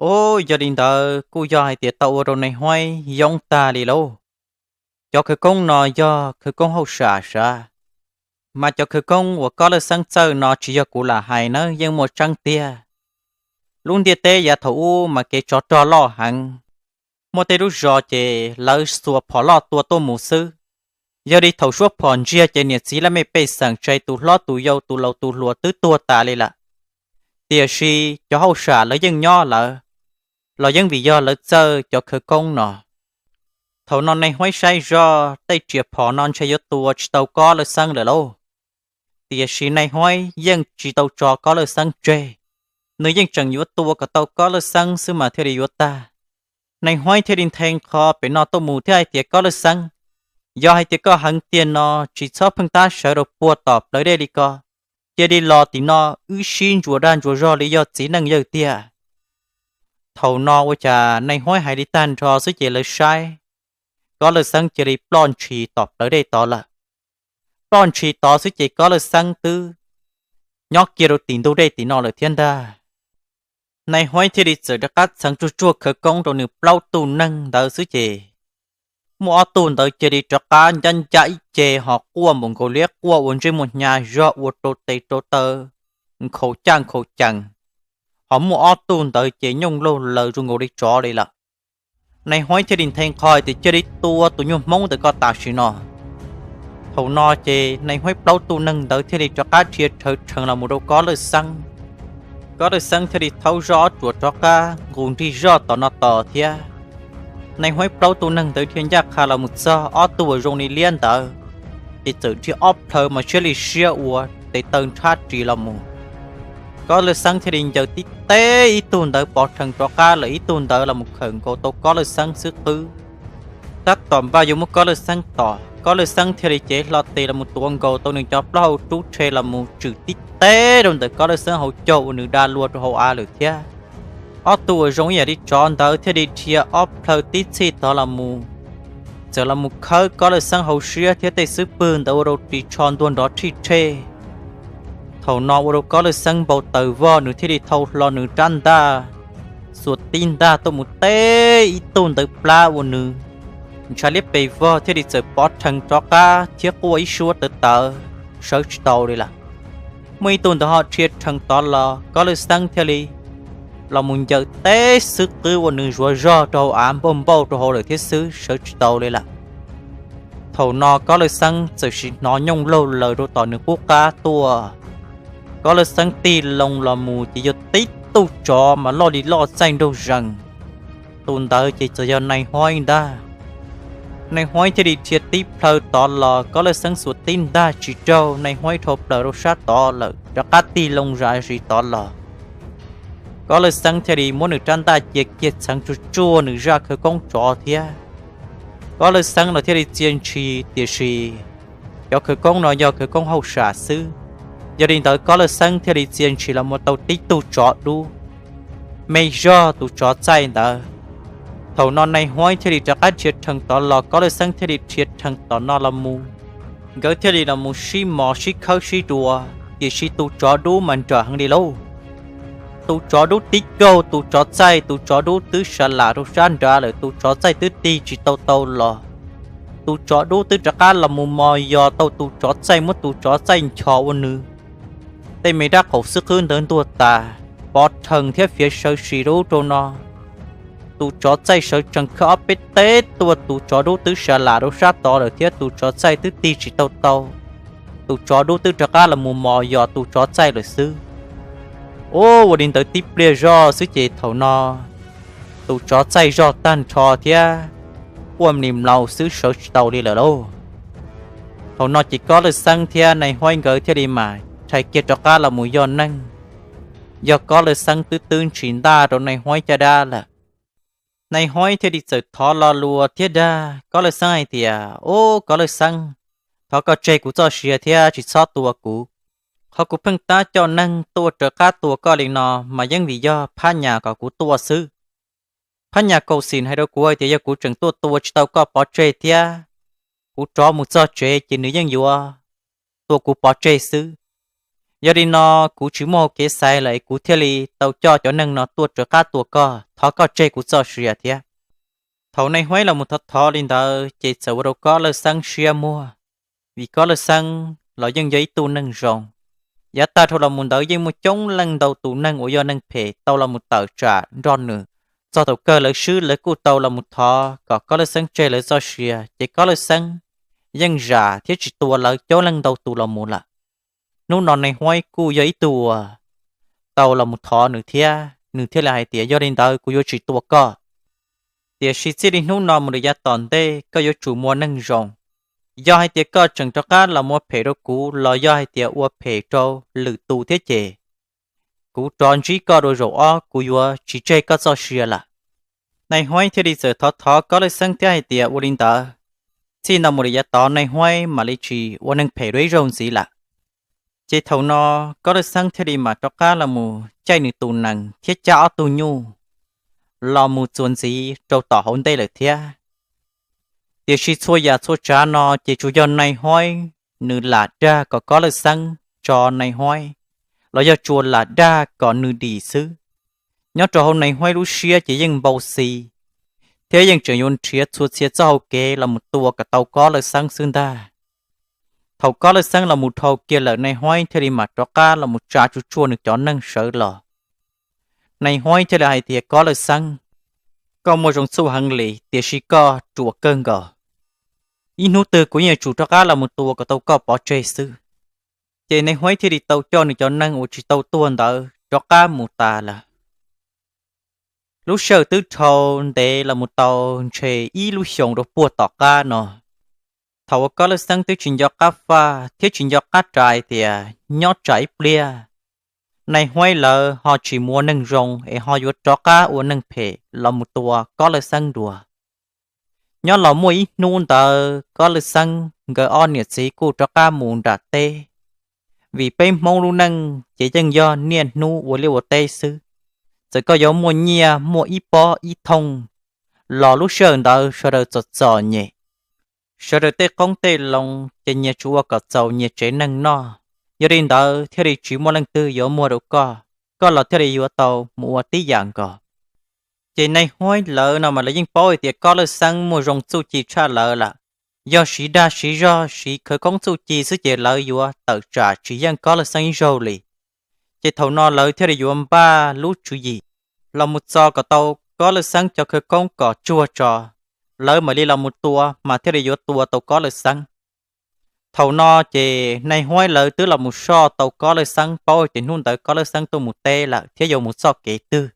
Ob, yog li ntawd kuj yog hais tias tau ua rau Nais Huaib yoob tag li lauj. Cov khawv koob no yog khawv koob hauj sam sav, mas cov khawv koob uas Kob Lwj Xeeb txawj no tsis yog kuv lam hais nawb, yeej muaj tseeb tiag. Lub ntiaj teb yav thaum ub mas kev tsov rog loj heev, muaj tej lub zos ces lawv xuas phom loj tua tuaj mus xwb. Yog li thaum suab phom ntsiag ces niam txiv laj mej pej xeem tshais tus hlob tus yau tus laus tus hluas twb tuag tas li lawm. Tiam sis cov hauj sam lawv yeej nyob lawv, los yeej vim yog lawv txawj cov khawv koob no. Thaum no Nais Huaib saib zoj tej riam phom no ntshe yuav tua tsis tau Kob Lwj Xeeb lawm lauj. Tiam sis Nais Huaib yeej tsis tau tso Kob Lwj Xeeb tseg, nws yeej tseem yuav tua kom tau Kob Lwj Xeeb xwb mas thiaj li yuav tag. Nais Huaib thiaj li nthe qho pem no tuaj mus thiab hais tias, Kob Lwj Xeeb, yog hais tias koj heev tiag no tsis txhob pheej tab sawv rau puag tom plawv dej li ko, cia li los tim no wb sib ntsuas dag ntsuas zog li yog txiv neej yawg tiag. Thaum no ua cas Nais Huaib hais li tag nrho xwb ces lawv saib, Kob Lawj Xeeb cia li ploj ntshis tom plawv dej tod lawm. Ploj ntshis tod xwb ces Kob Lawj Xeeb twb nyob kiag rau tim ntug dej tim no lawm thiab ntag. Nais Huaib thiaj li txawm rov qab txheev tsuag tsuag khawv koob rau nws plaub tug neeg ntawd xwb ces muaj ob tug ntawd cia li rov qab ncab ncab ib ce ho quaj npaum nkaus liab, quaj ua ntsej muag hnyav zog, ua rau tes rau taw nkhaus caj nkhaus cees, ho muaj ob tug ntawd ces nyooj laug laws zoo nkaus li tsov li lawm. Nais Huaib thiaj li nthe nqho tias cia li tua tus nyuag Hmoob ntawd kom tas sim no. Thaum no ces Nais Huaib plaub tug neeg ntawd thiaj li rov qab dhia rhawv rhees los mus rau Kob Lawj Xeeb. Kob Lawj Xeeb thiaj li thaub zoj ob ruam rov qab nqus nrig zoj tom no tos thiab. Nais Huaib plaub tug neeg ntawd dhia ncaj qha los mus txog ob tug uas zoo li liab ntawd, ces txawm dhia ob plhaw mas siab li siab ua tes taw nrhab ris los mus. Kob Lawj Xeeb thiaj li ncaws tib teb ib tug ntawd pov rhees rov qab lawm, ib tug ntawd los mus khawm nkaus tau Kob Lawj Xeeb xub qwb. Tab tom npaj yuav muab Kob Lawj Xeeb tom, Kob Lawj Xeeb thiaj li cev hlo tes los mus tuav nkaus tau nws cov plaub hau rub rhe los mus tswm tib teb rau ntawm Kob Lawj Xeeb hauv caug uas nws da luag rau hauv av lawm thiab. Ob tug uas zoo ib yam li tsov ntawd thiaj li dhia ob plhaw tib txhij tod los mus, txawm los mus khawb Kob Lawj Xeeb hauv siab thiab tej xub pwg ntawd ua rau ris tsho ntuag nrov rhij rhej. Thaum no ua rau Kob Lawj Xeeb npau taws vog, nws thiaj li thau hlo nws rab ntaj, xuas tib ntaj tuaj mus teb ib tug ntawd plab ua nws ntshav liab pes vog thiaj li txawm pov rhees rov qab thiab quaj ib suab tawv tawv, sawv tsis tau li lawm. Muaj ib tug ntawd ho dhia rhees tod los Kob Lawj Xeeb thiaj li los mus ncaws teb xub qwb ua nws zuav zog rau hauv av npauj npauj rau hauv lawm thiab xwb, sawv tsis tau li lawm. Thaum no Kob Lawj Xeeb txawm sim hnov nyooj laug laws rau tom nws qub qab tuaj. Kob Lawj Xeeb tig loo los mus ces yog tib tug tsov mas loj li loj txaij nraug zees. Tus ntawd ces txawm yog Nais Huaib ntag. Nais Huaib thiaj li dhia tib plhaw tod los, Kob Lawj Xeeb xuas tib ntaj tsis raug, Nais Huaib dhau plaws rau sab tod lawm rov qab tig loo zam zis tod los. Kob Lawj Xeeb thiaj li muab nws rab ntaj cia kiag txheev tsuag tsuag nws zaj khawv koob tsov thiab. Kob Lawj Xeeb los thiaj li txia ntshis, tiam sis cov khawv koob no yog khawv koob hauj sam xwb. Yog li ntawd Kob Lawj Xeeb thiaj li txia ntshis los mus tau tib tug tsov dub me zog tus tsov txaij ntawd. Thaum no Nais Huaib thiaj li rov qab dhia rhees tod los, Kob Lawj Xeeb thiaj li dhia rhees tom no los mus. Nkawd thiaj li los mus sib mos sib khawb sib dua, tiam sis tus tsov dub mas nrawm heev li lauj. Tus tsov dub tib kaug tus tsov txaij, tus tsov dub twb sa lam rau sab nrad lawm, tus tsov txaij twb tig tsis tau tau los. Tus tsov dub twb rov qab los mus mos yos tau tus tsov txaij, muab tus tsov txaij nchos ua nws tej me rab qaum xwb qwb ntawd ntuag tas, pov rhees thiab fiav sawv sis rau ub rau no. Tus tsov txaij sawv tsees khawb ob peb teb tuaj, tus tsov dub twb sa lam rau sab tod lawm thiab tus tsov txaij twb tig tsis tau tau. Tus tsov dub twb rov qab los mus mos yos tus tsov txaij lawm xwb. Ua li ntawd tib pliag zog xwb ces thaum no tus tsov txaij zog tag nrho thiab quaj mlis mlaus xwb sawv tsis tau li lawm lauj. Thaum no ces Kob Lawj Xeeb thiab Nais Huaib nkawd thiaj li mam rhais kiag rov qab los mus yog neeg. Yog Kob Lawj Xeeb twb twb ntshis ntaj rau Nais Huaib caj dab lawm. Nais Huaib thiaj li txawm thov lo lus thiab dag Kob Lawj Xeeb hais tias, Ub, Kob Lawj Xeeb, thov koj tseg kuv txoj sia thiab tsis txhob tua kuv. Qhov kuv pheej tab coj neeg tuaj raws qab tua koj li no mas yeej vim yog phab nyas kom kuv tuaj xwb. Phab nyas kaum xim hais rau kuv hais tias yog kuv tseem tuaj tua tsis tau koj pov tseg thiab kuv rov mus txog tsev ces nws yeej yuav tua kuv pov tseg xwb. Yog li no kuv tsis muaj hau kev xaiv lawm es kuv thiaj li tau coj cov neeg no tuaj raws qab tua koj, thov koj tseg kuv txoj sia thiab. Thaum Nais Huaib los mus thov thov li ntawd ces txawm ua rau Kob Lawj Xeeb siab muag, vim Kob Lawj Xeeb los yeej yog ib tug neeg zoo. Yav tag dhau los mus ntawd yeej muaj coob leej ntau tus neeg uas yog neeg phem tau los mus tawm tsam nrog nws. Txog thaum kawg lawv swb lawv kuj tau los mus thov kom Kob Lawj Xeeb tseg lawv txoj sia, ces Kob Lawj Xeeb yeej zam thiab tsis tua lawv coob leej ntau tus los mus lawm. Hnub no Nais Huaib kuj yog ib tug uas tau los mus thov nws thiab, nws thiaj li hais tias, Yog li ntawd kuv yuav tsis tua koj. Tiam sis txij li hnub no mus rau yav tom ntej koj yuav tsum mus ua neeg zoo. Yog hais tias koj tseem rov qab los mus ua phem rau kuv los yog hais tias ua phem rau lwm tus thiab ces kuv rov ntsib koj dua zaum ob, kuv yuav tsis tseg koj txoj sia lawm. Nais Huaib thiaj li txawm thov thov Kob Lawj Xeeb thiab hais tias ua li ntawd, txij no mus rau yav tod Nais Huaib mam li tsis ua neeg phem dua ib zaug ntxiv lawm. Ces thaum no Kob Lawj Xeeb thiaj li mam rov qab los mus caij nws tus nees thiab cab ob tug nyuj los mus txuas ntxiv rau tom hauv ntej lawm thiab. Tiam sis txhua yam txhua tsav no ces tsuas yog Nais Huaib nws lam dag kom Kob Lawj Xeeb tso Nais Huaib, los yog tsuas lam dag kom nws dim xwb. Nyob rau hauv Nais Huaib lub siab ces yeej npau xi, thiab yeej tseem yuav nrhiav txhua txhia txoj hau kev los mus tua kom tau Kob Lawj Xeeb xwb ntag. Thaum Kob Lawj Xeeb los mus dhau kiag lawm, Nais Huaib thiaj li mam rov qab los mus tsa tsuj tsuaj nws cov neeg sawv los. Nais Huaib thiaj li hais tias, Kob Lawj Xeeb, koj muaj zoo txuj heev li, tiam sis koj ruam kawg nkaus. Ib hnub twg kuv yeej yuav tsum rov qab los mus tua kom tau koj pov tseg xwb. Ces Nais Huaib thiaj li tau coj nws cov neeg uas tsis tau tuag ntawd rov qab mus tas lawm. Lub sij hawm twb dhau ntev los mus tau ntshe ib lub xyoos rau puag tom qab no, thaum uas Kob Lawj Xeeb twb tsis nco qab faj thiab tsis nco qab rais tias nyob tsam ib pliag Nais Huaib lawv ho tsis mus ua neeg zoo es ho yuav rov qab ua neeg phem los mus tua Kob Lawj Xeeb dua. Nyob los muaj ib hnub ntawd Kob Lawj Xeeb nkawd ob niam txiv kuj rov qab mus nram teb, vim peb Hmoob lub neej ces yeej yog niaj hnub ua liaj ua teb xwb. Txawm koj yuav muaj nyiaj muaj ib pob ib thooj los lub sij hawm ntawd sawv daws txom txom nyem, sawv daws tej qoob tej loo ces nyias tsuas ua kom txaus nyias tsev neeg noj. Yog li ntawd thiaj li tsis muaj leej twg yuav muag rau koj, koj los thiaj li yuav tau mus ua tib yam nkaus. Ces Nais Huaib lawv no mas lawv yeej paub hais tias Kob Lawj Xeeb muaj zoo txuj ci tshaj lawv lawm. Yog siv dag siv zog siv khawv koob txuj ci xwb ces lawv yuav tawm tsam tsis yeej Kob Lawj Xeeb ib zaug li. Ces thaum no lawv thiaj li yuav npaj lub tswv yim los mus txo kom tau Kob Lawj Xeeb cov khawv koob kom tsuag tso, lawv mam li los mus tua mas thiaj li yuav tua tau Kob Lawj Xeeb. Thaum no ces Nais Huaib lawv twb los mus soj tau Kob Lawj Xeeb, paub tias hnub ntawd Kob Lawj Xeeb tuaj mus teb lawm thiab yuav mus txoj kev twg.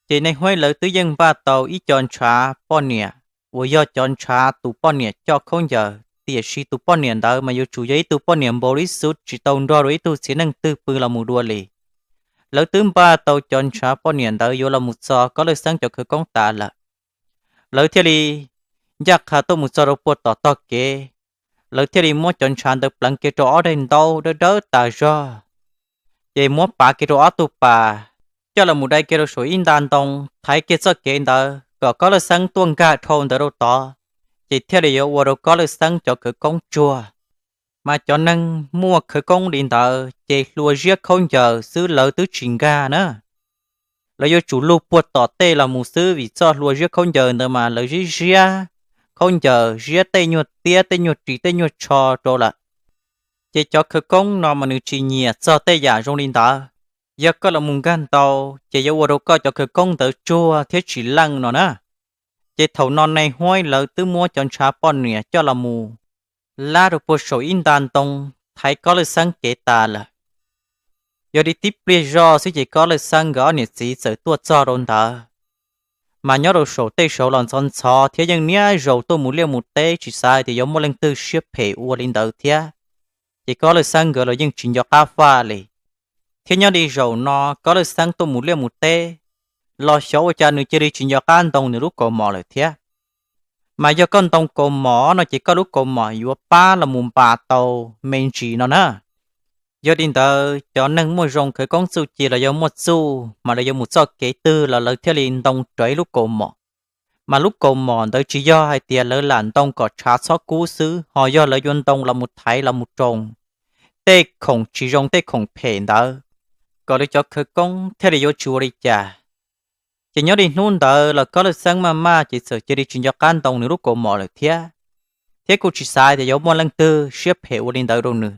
Ces Nais Huaib lawv twb yeej npaj tau ib co ntshav poj niam uas yog cov ntshav tus poj niam coj khaub ncaws, tiam sis tus poj niam ntawd mas yuav tsum yog ib tug poj niam npaum li xub tsis tau nrog rau ib tug txiv neej twg pw los mus dua li. Lawv twb npaj tau cov ntshav poj niam ntawd yuav los mus txo Kob Lawj Xeeb cov khawv koob tas lawm, lawv thiaj li ncaj qha tuaj mus txog rau puag tom tog kev. Lawv thiaj li muab cov ntshav ntawd pleev kiag rau ob daim ntaub dawb dawb tas zog, ces muab pav kiag rau ob tug pas, coj los mus dai kiag rau saum ib nta ntoo, thaiv kiag txoj kev ntawd kom Kob Lawj Xeeb tuaj nkag dhau ntawd rau tod, ces thiaj li yuav ua rau Kob Lawj Xeeb cov khawv koob tsuag. Mas cov neeg muaj khawv koob li ntawd ces hlua ziab khaub ncaws xwb, lawv twb tsis nkag na. Lawv yuav tsum lug puag tom tej los mus xwb, vim txoj hlua ziab khaub ncaws ntawd mas lawv ziab ziab khaub ncaws, ziab tej nyuag tiab tej nyuag ris tej nyuag tsho rau lawm. Ces cov khawv koob no mas nws tsis nyiam txog tej yam zoo li ntawd. Yog koj los mus nkag ntau, ces yuav ua rau koj cov khawv koob ntawd tsuag thiab tsis leej no na. Ces thaum no Nais Huaib lawv twb muab cov ntshav poj niam coj los mus lab rau puag saum ib nta ntoo, thaiv Kob Lawj Xeeb kev tas lawm. Yog li tib pliag zoj xwb ces Kob Lawj Xeeb nkawd ob niam txiv txawm tuaj txog rau ntawd, mas nyob rau saum tej saud los ntxhov ntxhov thiab yeej niaj zaus tuaj mus liaj mus teb, tsis xav hais tias yuav muaj leej twg siab phem ua li ntawd thiab. Ces Kob Lawj Xeeb nkawd los yeej tsis nco qab faj li. Thiab nyob li zaum no Kob Lawj Xeeb tuaj mus liaj mus teb, los xyov ua cas nws cia li tsis nco qab ntoo nws lub kaus mom lawm thiab. Mas yog koj ntoo kaus mom no ces koj lub kaus mom yuav pab los mus npas tau me ntsis no na. Yog li ntawd cov neeg muaj zoo khawv koob txuj ci los yog muaj txuj mas lawv yuav mus txoj kev twg los lawv thiaj li ntoo raws ib lub kaus mom. Mas lub kaus mom ntawd tsis yog hais tias lawv lam ntoo kom tshav txhob kub xwb, ho yog lawv yuav ntoo los mus thaiv los mus roos tej khoom tsis zoo tej khoom phem ntawd, kom lawv cov khawv koob thiaj li yuav tsis ua li cas. Ces nyob li hnub ntawd los Kob Lawj Xeeb maj maj ces txawm cia li tsis nco qab ntoo nws lub kaus mom lawm thiab, thiab kuj tsis xav tias yuav muaj leej twg siab phem ua li ntawd rau nws.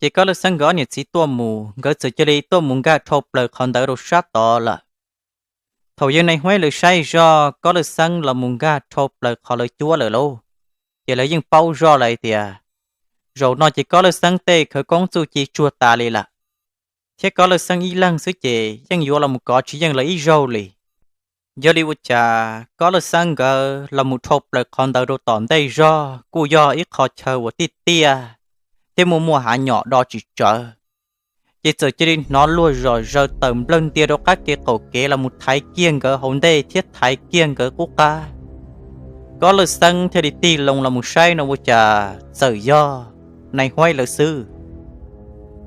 Ces Kob Lawj Xeeb nkawd ob niam txiv tuaj mus, nkawd txawm cia li tuaj mus nkag dhau plaws qhov ntawd rau sab tod lawm. Thaum yawg Nais Huaib lawv saib zoj Kob Lawj Xeeb los mus nkag dhau plaws qhov lawv cuab lawm lauj, ces lawv yeej paub zoj lawm hais tias zaum no ces Kob Lawj Xeeb tej khawv koob txuj ci tsuag tas li lawm, thiab Kob Lawj Xeeb ib leeg xwb ces yeej yuav los mus kov tsis yeej lawv ib zaug li. Yog li ua cas Kob Lawj Xeeb nkawd los mus dhau plaws qhov ntawd rau tom ntej zog kuj yog ib qho chaw uas tiaj tiaj thiab muaj muaj hav nyom do tsis tsawv. Ces txawm cia li hnov luag zom zaws tawm nplawg ntia rau qab kev qaum kev los mus thaiv kiag nkawd hauv ntej thiab thaiv kiag nkawd qub qab. Kob Lawj Xeeb thiaj li tig loo los mus saib no ua cas txawm yog Nais Huaib lawv xwb.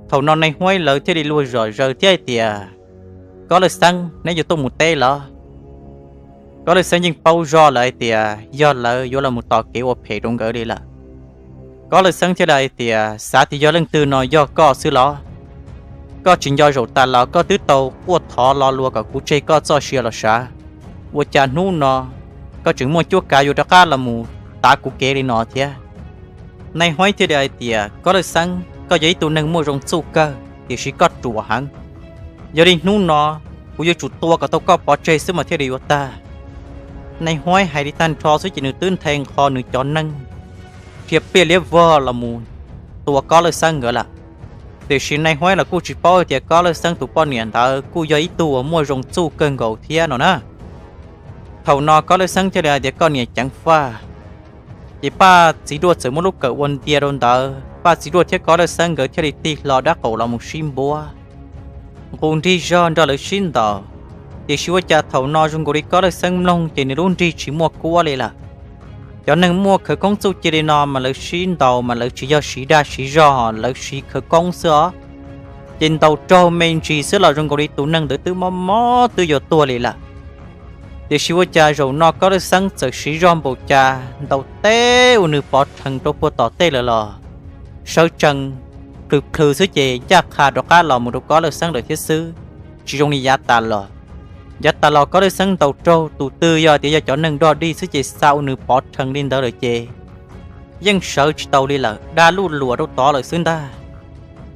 Thaum no Nais Huaib lawv thiaj li luag zom zaws thiab hais tias, Kob Lawj Xeeb, neb yuav tuaj mus teb los? Kob Lawj Xeeb yeej paub zoj lawm hais tias yog lawv yuav los mus tos kev ua phem rau nkawd li lawm. Kob Lawj Xeeb thiaj li hais tias, Xav tias yog leej twg no yog koj xwb los? Koj tsis nco zaum tas los koj twb tau quaj thov lo lus kom kuv tseg koj txoj sia los sav, ua cas hnub no koj tseem muaj cuab kav yuav rov qab los mus tav kuv kev li no thiab? Nais Huaib thiaj li hais tias, Kob Lawj Xeeb, koj yog ib tug neeg muaj zoo txuj kawg tiam sis koj ruam heev. Yog li hnub no kuv yuav tsum tua kom tau koj pov tseg xwb mas thiaj li yuav tag. Nais Huaib hais li tag nrho xwb ces nws twb nthe nqho nws cov neeg dhia pliaj liab vog los mus tua Kob Lawj Xeeb nkawd lawm. Tiam sis Nais Huaib los kuj tsis paub tias Kob Lawj Xeeb tus poj niam ntawd kuj yog ib tug uas muaj zoo txuj kawg nkaus thiab no na. Thaum no Kob Lawj Xeeb thiaj li hais tias, Koj niam ceev faj. Ces Paj Txiv Duaj txawm muab lub kawm ua ntia rau ntawd, Paj Txiv Duaj thiab Kob Lawj Xeeb nkawd thiaj li tig hlo dab qaum los mus sib npuab, nqus nrig zog nrog lawv sib ntaus. Tiam sis ua cas thaum no zoo nkaus li Kob Lawj Xeeb mloog ces nws lub nrig tsis muaj kuab li lawm. Cov neeg muaj khawv koob txuj ci li no mas lawv sib ntaus mas lawv tsis yog siv dag siv zog, lawv siv khawv koob xwb os. Ces ntaus raug me ntsis xwb los zoo nkaus li tus neeg ntawd twb mob mob twb yuav tuag li lawm. Tiam sis ua cas zaum no Kob Lawj Xeeb txawm siv zog npaum cas ntaus teb ua nws pov rhees rau puag tom tej lawm los sawv tsees plhws plhws xwb ces ncaj qha rov qab los mus rau Kob Lawj Xeeb lawm thiab xwb, tsis zoo li yav tas los. Yav tas los Kob Lawj Xeeb ntaus raug tus twg yog tias yog cov neeg dog dig xwb ces xa ua nws pov rhees li ntawd lawm ces yeej sawv tsis tau li lawm, dab luj luam rau tod lawm xwb ntag.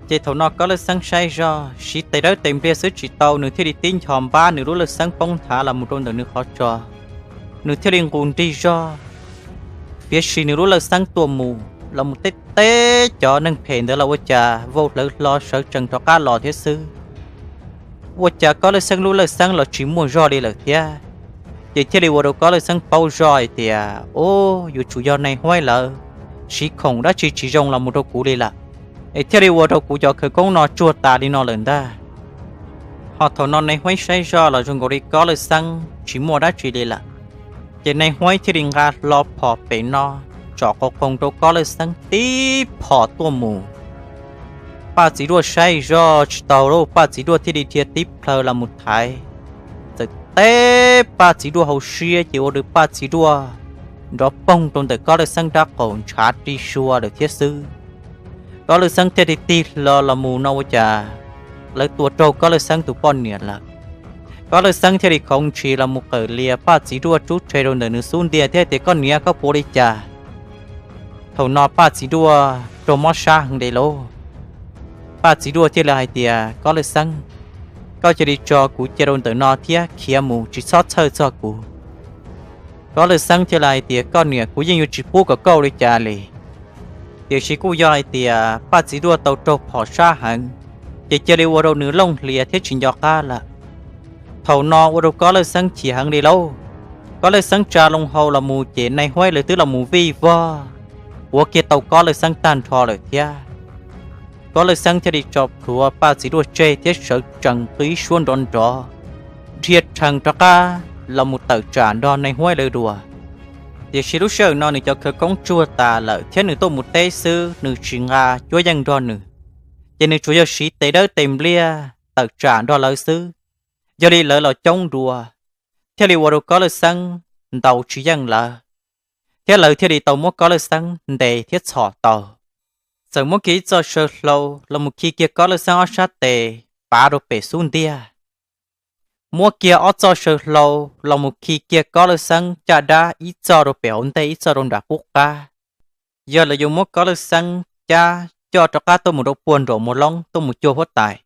Ces thaum no Kob Lawj Xeeb saib zog siv tes dawb tes npliag xwb tsis tau, nws thiaj li tib ncho npab nws lub lawj xeeb poob nthav los mus rau ntawm nws qhov tso. Nws thiaj li nqus nrig zog, fiav si nws lub lawj xeeb tuaj mus los mus teb teb cov neeg phem ntawd los ua cas vau hlawv hlo sawv tsees rov qab los thiab xwb. Ua cas Kob Lawj Xeeb lub lawj xeeb los tsis muaj zog li lawm thiab. Ces thiaj li ua rau Kob Lawj Xeeb paub zog hais tias, Ub, yuav tsum yog nais huaib lawv siv khoom dab tsi tsis zoo los mus rau kuv li lawm, es thiaj li ua rau kuv cov khawv koob no tsuag tas li no lawm ntag. Ho thaum no nais huaib saib zoj los zoo nkaus li Kob Lawj Xeeb tsis muaj dab tsi li lawm. Ces nais huaib thiaj li nqa hlo phom pem no tsom qau qoos rau Kob Lawj Xeeb tib phom tuaj mus. Paj Txiv Duaj saib zoj tsis tau lauj, Paj Txiv Duaj thiaj li dhia tib plhaw los mus thaiv, txawm teb Paj Txiv Duaj hauv siab ces ua rau Paj Txiv Duaj nrov poog rau ntawm Kob Lawj Xeeb rab qaum ntshav ri sua lawm thiab xwb. Kob Lawj Xeeb thiaj li tig hlo los mus no ua cas lawv tua raug Kob Lawj Xeeb tus poj niam lawm. Kob Lawj Xeeb thiaj li khoov ntshis los mus qawm lias Paj Txiv Duaj rub rhe rau ntawm nws xub ntiag thiab tias, Koj niam, koj puas ua li cas? Thaum no Paj Txiv Duaj raug mob sab heev li lauj. Paj Txiv Duaj thiaj li hais tias, Kob Lawj Xeeb, koj cia li tso kuv cia rau ntawm no thiab khiav mus tsis txhob txhawj txog kuv. Kob Lawj Xeeb thiaj li hais tias, Koj niam, kuv yeej yuav tsis pub kom koj ua li cas li. Tiam sis kuj yog hais tias Paj Txiv Duaj tau raug phom sab heev, ces cia li ua rau nws looj hlias thiab tsis nco qab lawm. Thaum no ua rau Kob Lawj Xeeb chim heev li lauj. Kob Lawj Xeeb tsa loo hau los mus ces nais huaib lawv twb los mus vij vog puav kiag tau Kob Lawj Xeeb tag nrho lawm thiab. Kob Lawj Xeeb thiaj li tso plhuav Paj Txiv Duaj tseg thiab sawv tsees qw ib suab nrov nrov, dhia rhees rov qab los mus tawm tsam nrog nais huaib lawv dua. Tiam sis lub sij hawm no nws cov khawv koob tsuag tas lawm thiab nws tuaj mus teb xwb, nws tsis nqa cuab yeej nrog nws, ces nws tsuas yog siv tes dawb tes npliag tawm tsam nrog lawv xwb. Yog li lawv los coob dua, thiaj li ua rau Kob Lawj Xeeb ntaus tsis yeej lawv, thiab lawv thiaj li tau muab Kob Lawj Xeeb ntes thiab txhom tau. Txawm muab kiag ib txoj saw hlau los mus khi kiag Kob Lawj Xeeb ob sab tes pav rau pem xub ntiag, muab kiag ob txoj saw hlau los mus khi kiag Kob Lawj Xeeb caj dab, ib txoj rau pem hauv ntej ib txoj rau nram qub qab. Yog lawv yuav muab Kob Lawj Xeeb cab coj rov qab tuaj mus rau puag nraum Muas Loob tuaj mus cuag huab tais,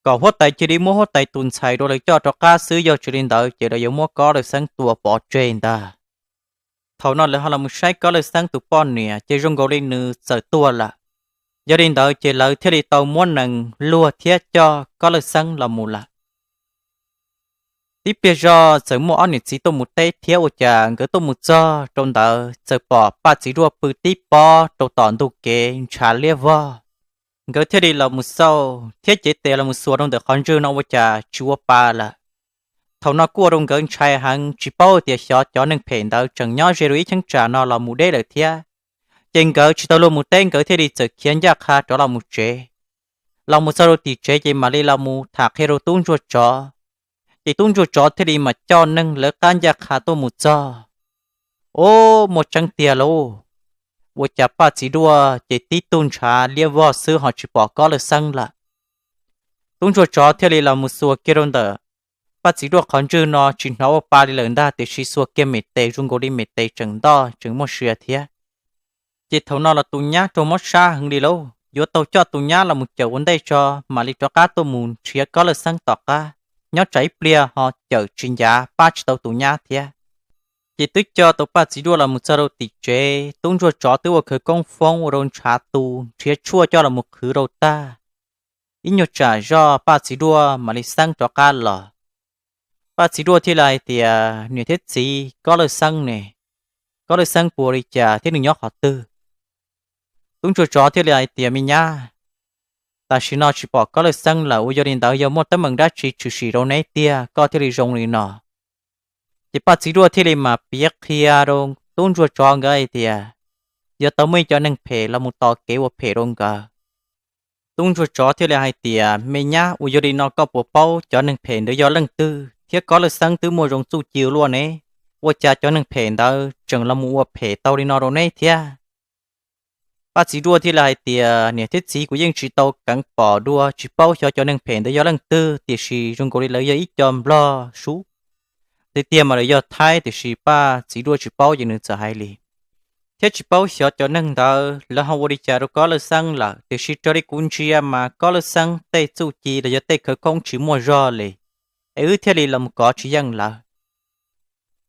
kom huab tais cia li muab huab tais tus ntxhais rau lawv coj rov qab xwb, yog tsis li ntawd ces lawv yuav muab Kob Lawj Xeeb tua pov tseg ntag. Thaum no lawv ho los mus saib Kob Lawj Xeeb tus poj niam ces zoo nkaus li nws txawm tuag lawm. Yog li ntawd ces lawv thiaj li tau muab nees luag thiab coj Kob Lawj Xeeb los mus lawm. Tib pliag zog txawm muaj ob niam txiv tuaj mus teb thiab, ua cas nkawd tuaj mus txog rau ntawd txawm pom Paj Txiv Duaj pw tib pob rau tom ntug kev ntshav liab vog. Nkawd thiaj li los mus xauj thiab cev tes los mus xuas rau ntawm qhov ntswg no ua cas tsis ua pa lawm. Thaum no kuj ua rau nkawd ntshai heev, tsis paub tias xyov cov neeg phem ntawd tseem nyob ze rau ib cheeb tsam no los mus deb lawm thiab. Ces nkawd tsis tau luag mus teb, nkawd thiaj li txawm khiav ncaj qha rov los mus tsev. Los mus txog rau tim tsev ces mam li los mus tham qhia rau tub ntsuag tsov. Ces tub ntsuag tsov thiaj li mas coj neeg lawv qab ncaj qha tuaj mus txog. Ob, muaj tseeb tiag lauj, ua cas Paj Txiv Duaj ces tib tug ntshav liab vog xwb ho tsis pom Kob Lawj Xeeb lawm. Tub ntsuag tsov thiaj li los mus xuas kiag rau ntawm Paj Txiv Duaj qhov ntswg no tsis hnov ua pa li lawm ntag, tiam sis xuas kiag me tes zoo nkaus li me tes tseem ntoj tseem muaj sia thiab. Ces thaum no los tus nyab raug mob sab heev li lauj, yuav tau coj tus nyab los mus cawm ua ntej tso mam li rov qab tuaj mus nrhiav Kob Lawj Xeeb tom qab, nyob tsam ib pliag ho cawm tsis ncav pab tsis tau tus nyab thiab. Ces twb coj tau Paj Txiv Duaj los mus txog rau tim tsev, tub ntsuag tsov twb ua khawv koob foob ua rau ntshav tu, nrhiav tshuaj coj los mus qhwv rau tag. Ib nyuag tsam zoj Paj Txiv Duaj mam li xeeb rov qab los. Paj Txiv Duaj thiaj li hais tias, Niam thiab txiv, Kob Lawj Xeeb ne? Kob Lawj Xeeb puas ua li cas thiab nws nyob qhov twg? Tub ntsuag tsov thiaj li hais tias, Me nyab, tam sim no tsis pom Kob Lawj Xeeb lawm, ua yog li ntawd yog muaj teeb meem dab tsi tshwm sim rau neb tiag koj thiaj li zoo li no? Ces Paj Txiv Duaj thiaj li mas piav qhia rau tub ntsuag tsov nkawd hais tias, yog tau muaj ib cov neeg phem los mus tos kev ua phem rau nkawd. Tub ntsuag tsov thiaj li hais tias, Me nyab, ua yog li no koj puas paub cov neeg phem ntawd yog leej twg thiab Kob Lawj Xeeb twb muaj zoo txuj ci luaj ne? Ua cas cov neeg phem ntawd tseem los mus ua phem tau li no rau neb thiab? Paj Txiv Duaj thiaj li hais tias, Niam thiab txiv, kuv yeej tsis tau keev pom dua, tsis paub xyov cov neeg phem ntawd yog leej twg, tiam sis zoo nkaus li lawv yog ib co nplog sub tiag tiag mas lawv yog Thaib, tiam sis Paj Txiv Duaj tsis paub ces nws txawm hais li, thiab tsis paub xyov cov neeg ntawd lawv ho ua li cas rau Kob Lawj Xeeb lawm, tiam sis raws li kuv ntsia mas Kob Lawj Xeeb tej txuj ci los yog tej khawv koob tsis muaj zog li, es wb thiaj li los mus kov tsis yeej lawv.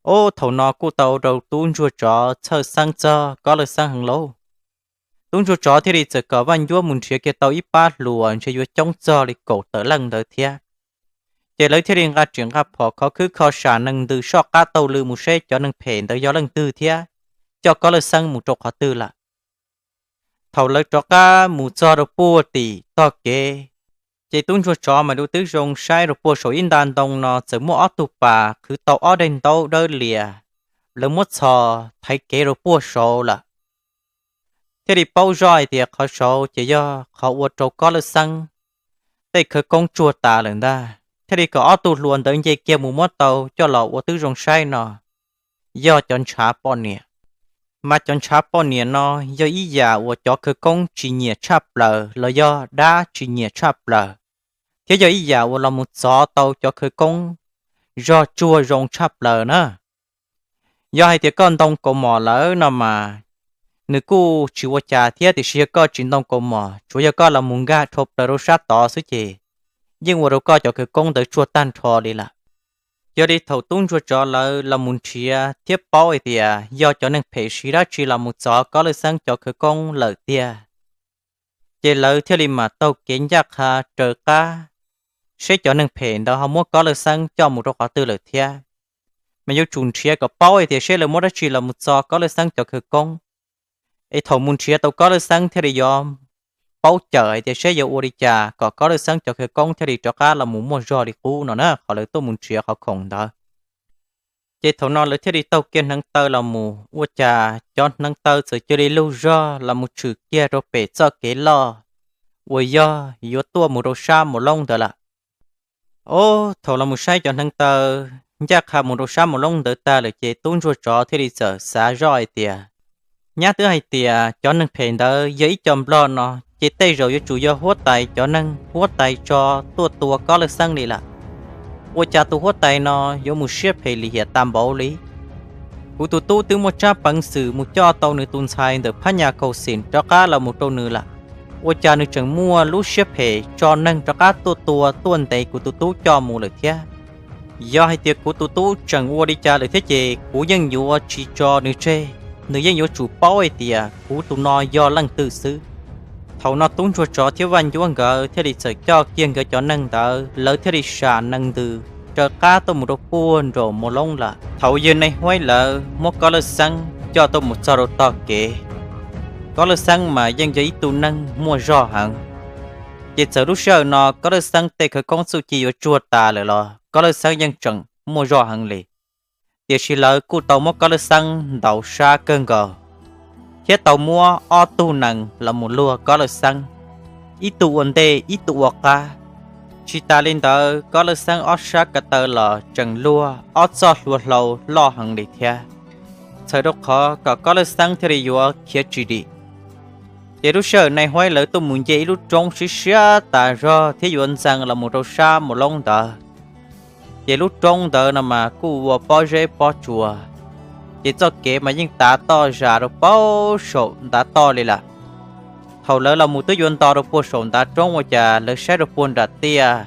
Ob, thaum no kuj tau rau tub ntsuag tsov txhawj xeeb txog Kob Lawj Xeeb heev lauj. Tub ntsuag tsov thiaj li txawm kom Vaj Ncuab mus nrhiav kiag tau ib pab hluas ntshe yuav coob txog li kaum tawm leej ntawd thiab. Ces lawv thiaj li nqa riam nqa phom khov khwb kho sam nees ntws soj qab taug lw mus seb cov neeg phem ntawd yog leej twg thiab coj Kob Lawj Xeeb mus rau qhov twg lawm. Thaum lawv rov qab mus txog rau puag tim tog kev, ces tub ntsuag tsov mas dua twb zoo saib rau puag saum ib nta ntoo no txawm muaj ob tug pas qhwv tau ob daim ntaub dawb lias, lawv muab txhos thaiv kev rau puag saud lawm. Thiaj li paub zoj hais tias qhov saud ces yog qhov ua rau Kob Lawj Xeeb tej khawv koob tsuag tas lawm ntag, thiaj li kom ob tug hluas ntawd nce kiag mus muab tau coj los ua twb zoo saib no, yog cov ntshav poj niam. Mas cov ntshav poj niam no yog ib yam uas cov khawv koob tsis nyiam tshaj plaws los yog dab tsis nyiam tshaj plaws, thiab yog ib yam uas los mus txov tau cov khawv koob zog tsuag zoo tshaj plaws na. Yog hais tias koj ntoo kaus mom lawm no mas nws kuj tsis ua cas thiab, tiam sis yog koj tsis ntoo kaus mom, tsuas yog koj los mus nkag dhau plaws rau sab tod xwb ces yeej ua rau koj cov khawv koob ntawd tsuag tag nrho li lawm. Yog li thaum tub ntsuag tsov lawv los mus nrhiav thiab paub hais tias yog cov neeg phem siv dab tsi los mus txov Kob Lawj Xeeb cov khawv koob lawm tiag, ces lawv thiaj li mam taug kev ncaj qha raws qab seb cov neeg phem ntawd ho muab Kob Lawj Xeeb coj mus rau qhov twg lawm thiab. Mas yuav tsum nrhiav kom paub hais tias seb lawv muab dab tsi los mus txov Kob Lawj Xeeb cov khawv koob, es thaum mus nrhiav tau Kob Lawj Xeeb thiaj li yuav paub cawm hais tias seb yuav ua li cas kom Kob Lawj Xeeb cov khawv koob thiaj li rov qab los mus muaj zog li qub no na, qhov lawv tuaj mus nrhiav qhov khoom ntawd. Ces thaum no lawv thiaj li taug kiag hneev taw los mus, ua cas cov hneev taw txawm cia li lug zog los mus tshwm kiag rau pem txoj kev loj uas yog yuav tuaj mus rau sab Mus Loob ntawd lawm. Ob, thaum los mus saib cov hneev taw ncaj qha mus rau sab Mus Loob ntawd tag lawm ces tub ntsuag tsov thiaj li txawm xav zoj hais tias, nyab twb hais tias cov neeg phem ntawd yog ib co nplog no, ces tej zaum yuav tsum yog huab tais cov neeg huab tais tso tuaj tua Kob Lawj Xeeb li lawm. Ua cas tus huab tais no yuav mus siab phem lim hiam tas npaum li? Kuv tus tub twb muaj tsab peev xwm mus coj tau nws tus ntxhais ntawm phab nyas kaum xim rov qab los mus rau nws lawm, ua cas nws tseem muaj lub siab phem tso neeg rov qab tuaj tua tuaj ntes kuv tus tub coj mus lawm thiab? Yog hais tias kuv tus tub tseem ua li cas lawm thiab ces kuv yeej yuav tsis tso nws tseg, nws yeej yuav tsum paub hais tias kuv tus no yog leej twg xwb. Thaum no tub ntsuag tsov thiab Vaj Ncuab nkawd thiaj li txawm coj kiag nkawd cov neeg ntawd, lawv thiaj li sam nees ntws raws qab tuaj mus rau puag nraum Mus Loob lawm. Thaum yawg Neej Huaib lawv muab Kob Lawj Xeeb coj tuaj mus txog rau tog kev, Kob Lawj Xeeb mas yeej yog ib tug neeg muaj zog heev, ces txawm lub sij hawm no Kob Lawj Xeeb tej khawv koob txuj ci yuav tsuag tas lawm los Kob Lawj Xeeb yeej tseem muaj zog heev li. Tiam sis lawv kuj tau muab Kob Lawj Xeeb ntaus sab kawg nkaus, thiab tau muab ob tug nees los mus luag Kob Lawj Xeeb, ib tug ua ntej ib tug ua qab, Tsis tas li ntawd, Kob Lawj Xeeb ob sab ko taw los tseem luag ob txoj hlua hlau loj heev li thiab, txhawm rau qhov kom Kob Lawj Xeeb thiaj li yuav khiav tsis dim. Ces lub sij hawm Nais Huaib lawv tuaj mus nce ib lub roob siab siab tas zog thiab yuav ntxees los mus rau sab Mus Loob ntawd, ces lub roob ntawd no mas kuj ua pob zeb pob tsuas, ces txoj kev mas yeej tav toj zas rau puag saum ntav toj li lawm. Thaum lawv los mus twb yuav nto rau puag saum ntav roob ua cas lawv saib rau puag nram tiaj,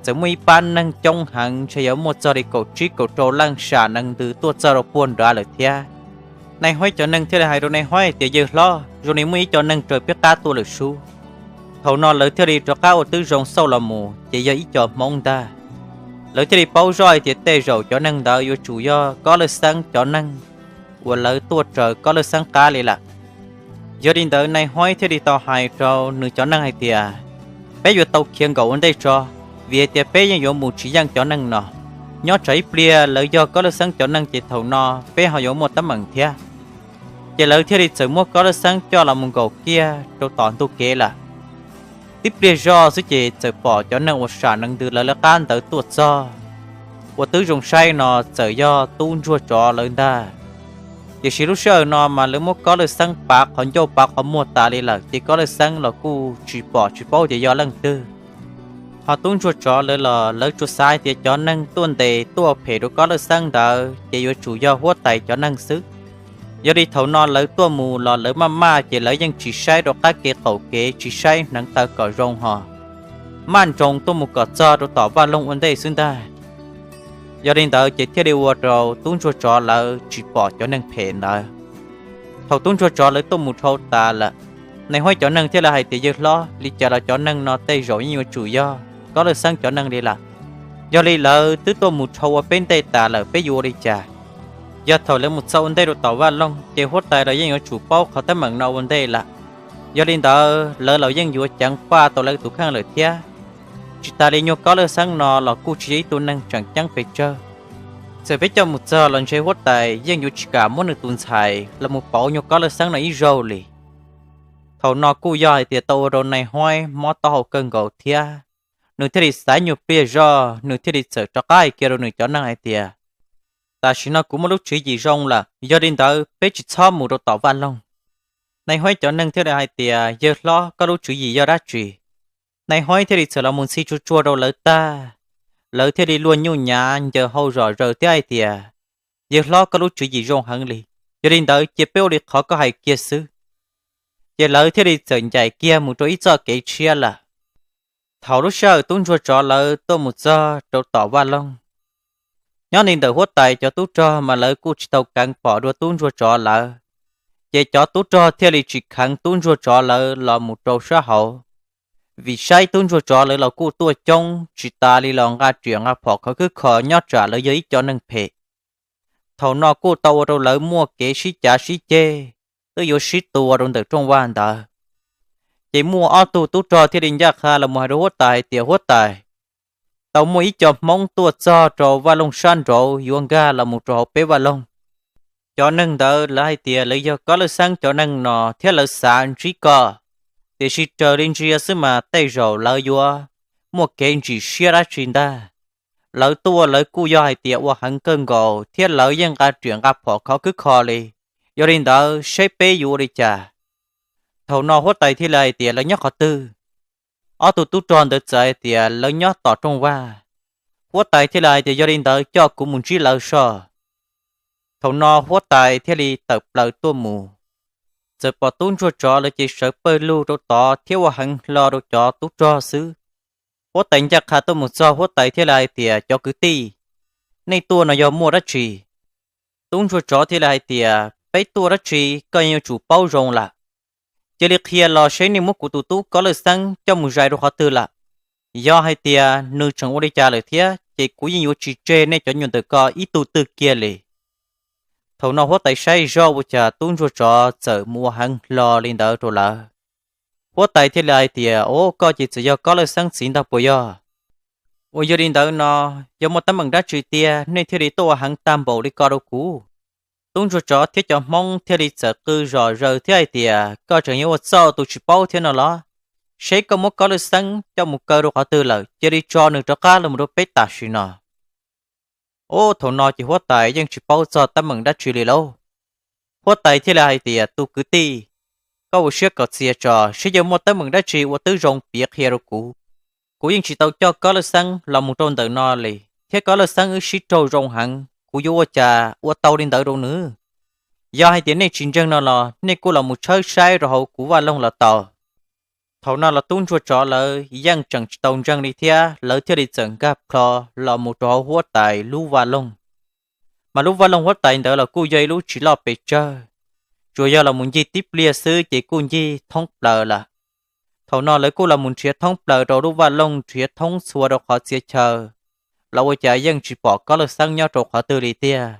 txawm muaj ib pab neeg coob heev, ntshe yuav muaj txog li kaum tsib kaum rau leej sam nees ntws tuaj txog rau puag nrad lawm thiab. Nais Huaib cov neeg thiaj li hais rau Nais Huaib tias, Yawg hlob, zoo li muaj ib co neeg raws peb qab tuaj lawm sub. Thaum no lawv thiaj li rov qab ua tib zoo xauj los mus ces yog ib co Hmoob ntag. Lawv thiaj li paub zoj hais tias tej zaum cov neeg ntawd yuav tsum yog Kob Lawj Xeeb cov neeg uas lawv tuaj raws Kob Lawj Xeeb qab li lawm. Yog li ntawd Nais Huaib thiaj li tau hais rau nws cov neeg hais tias, Peb yuav tau khiav nkaum ua ntej tso, vim hais tias peb yeej yuav mus tsis yeej cov neeg no. Nyob tsam ib pliag lawv yog Kob Lawj Xeeb cov neeg ces thaum no peb ho yuav muaj teeb meem thiab. Ces lawv thiaj li txawm muab Kob Lawj Xeeb coj los mus nkaum kiag rau tom ntug kev lawm. Tib pliag zog xwb ces txawm pom cov neeg uas sam nees ntws lawv lawv qab ntawd tuaj txog. Ua twb zoo saib no txawm yog tub ntsuag tsov lawv ntag. Tiam sis lub sij hawm no mas lawv muab Kob Lawj Xeeb pav qhov ncauj pav qhov muag tas li lawm ces Kob Lawj Xeeb los kuj tsis pom tsis paub tias yog leej twg. Ho tub ntsuag tsov lawv los lawv tsuas xav hais tias cov neeg tuaj ntes tuaj phem rau Kob Lawj Xeeb ntawd ces yuav tsum yog huab tais cov neeg xwb. Yog li thaum no lawv tuaj mus los lawv maj maj ces lawv yeej tsis saib rau qab kev qaum kev, tsis saib hneev taw kom zoo ho maj nroos tuaj mus kom txog rau tom vaj loog ua ntej xwb ntag. Yog li ntawd ces thiaj li ua rau tub ntsuag tsov lawv tsis pom cov neeg phem ntawd. Thaum tub ntsuag tsov lawv tuaj mus dhau tas lawm, Nais Huaib cov neeg thiaj li hais tias, Yawg hlob, li cas los cov neeg no tej zaum yeej yuav tsum yog Kob Lawj Xeeb cov neeg li lawm. Yog li lawv twb tuaj mus dhau ua peb ntej tas lawm, peb yuav ua li cas? Yog thaum lawv mus txog ua ntej rau tom vaj loog ces huab tais los yeej yuav tsum paub qhov teeb meem no ua ntej lawm. Yog li ntawd lawv los yeej yuav ceev faj tau lawv tus kheej lawm thiab. Tsis tas li nyuag Kob Lawj Xeeb no los kuj tsis yog ib tug neeg tseem ceeb pes tsawg. Txawm peb coj mus txog los ntshe huab tais yeej yuav tsis kam muab nws tus ntxhais los mus pauv nyuag Kob Lawj Xeeb no ib zaug li. Thaum no kuj yog hais tias tau ua rau Nais Huaib mob taub hau kawg nkaus thiab, nws thiaj li xav nyuag pliag zog nws thiaj li txawm rov qab hais kiag rau nws cov neeg hais tias, Tam sim no kuv muaj lub tswv yim zoo lawm, yog li ntawd peb tsis txhob mus rau tom vaj loog. Nais Huaib cov neeg thiaj li hais tias, Yawg hlob, koj lub tswv yim yog dab tsi? Nais Huaib thiaj li txawm los mus ntxhi tsuag tsuag rau lawv tag, lawv thiaj li luag nyuj nyav ncaws hau zom zaws thiab hais tias, Yawg hlob, koj lub tswv yim zoo heev li, yog li ntawd cia peb ua li qhov koj hais kiag xwb. Ces lawv thiaj li txawm ncaim kiag mus rau ib txoj kev tshiab lawm. Thaum lub sij hawm tub ntsuag tsov lawv tuaj mus txog rau tom vaj loog, nyob li ntawm huab tais cov tub rog mas lawv kuj tsis tau kheev pom dua tub ntsuag tsov lawv, ces cov tub rog thiaj li tsis kheev tub ntsuag tsov lawv los mus rau sab hauv, vim saib tub ntsuag tsov lawv los kuj tuaj coob tsis tas li los nqa riam nqa phom khov khwb kho nyob tsam lawv yog ib co neeg phem. Thaum no kuj tau ua rau lawv muaj kev sib cav sib ceg, twb yuav sib tua rau ntawm rooj vag ntawd. Ces muaj ob tug tub rog thiaj li ncaj qha los mus hais rau huab tais hais tias, Huab tais, tau muaj ib co Hmoob tuaj txog rau vaj loog sab nraud yuav nkag los mus rau hauv peb vaj loog. Cov neeg ntawd lawv hais tias lawv yog Kob Lawj Xeeb cov neeg no thiab lawv xav ntsib koj, tiam sis raws li ntsia xwb mas tej zaum lawv yuav muaj kev ntsim siab dab tsi ntag. Lawv tuaj lawv kuj yog hais tias ua heev kawg nkaus thiab lawv yeej nqa riam nqa phom khov khwb kho li. Yog li ntawd seb peb yuav ua li cas? Thaum no huab tais thiaj li hais tias, Lawv nyob qhov twg? Ob tug tub rog ntawd txawm hais tias, Lawv nyob tom rooj vag. Huab tais thiaj li hais tias, Yog li ntawd coj kuv mus ntsib lawv soj. Thaum no huab tais thiaj li tawm plaws tuaj mus, txawm pom tub ntsuag tsov lawv ces sawv pawg lug rau tod thiab ua heev hlo rau cov tub rog xwb. Huab tais ncaj qha tuaj mus txog, huab tais thiaj li hais tias, Cov kwv tij, nej tuaj no yog muaj dab tsi? Tub ntsuag tsov thiaj li hais tias, Peb tuaj dab tsi koj yeej yuav tsum paub zoo lawm. Cia li qhia los seb nej muab kuv tus tub Kob Lawj Xeeb coj mus zais rau qhov twg lawm. Yog hais tias nws tseem ua li cas lawm thiab ces kuv yeej yuav tsis tseg nej cov nyuag ntawm ko ib tug twg kiag li. Thaum no huab tais saib zoj ua cas tub ntsuag tsov txawm mus ua heev hlo li ntawd rau lawv. Huab tais thiaj li hais tias, Au, koj ces txawm yog Kob Lawj Xeeb txiv ntag puas yog? Uas yog li ntawd no, yog muaj teeb meem dab tsi tiag nej thiaj li tuaj ua heev tag npaum li ko rau kuv? Tub ntsuag tsov thiab cov Hmoob thiaj li txawm qw zom zaws thiab hais tias, Koj tseem yuav ua txuj tus tsis paub thiab no los? seb koj muab Kob Lwj Xeeb coj mus kaw rau qhov twg lawm, cia li tso nws rov qab los rau peb tam sim no. Ub, thaum no ces huab tais yeej tsis paub txog teeb meem dab tsi li lauj. Huab tais thiaj li hais tias, tus kwv tij, koj ua siab kom txias tso, seb yog muaj teeb meem dab tsi ua twb zoo piav qhia rau kuv. Kuv yeej tsis tau coj Kob Lwj Xeeb los mus rau ntawm no li, thiab Kob Lwj Xeeb wb sib raug zoo heev, kuv yuav ua cas ua tau li ntawd rau nws? Yog hais tias nej tsis ntseeg no los nej kuj los mus tshawb saib rau hauv kuv vaj loog los tau. Thaum no los tub ntsuag tsov lawv yeej tseem tsis tau ntseeg li thiab, lawv thiaj li txawm nkag plho los mus rau hauv huab tais lub vaj loog. Mas lub vaj loog huab tais ntawd los kuj yog ib lub tsis loj pes tsawg, tsuas yog los mus ncig tib pliag xwb ces kuj ncig thoob plaws lawm. Thaum no lawv kuj los mus nrhiav thoob plaws rau lub vaj loog, nrhiav thoob txhua rau qhov txhia chaw, los ua cas yeej tsis pom Kob Lwj Xeeb nyob rau qhov twg li tiag.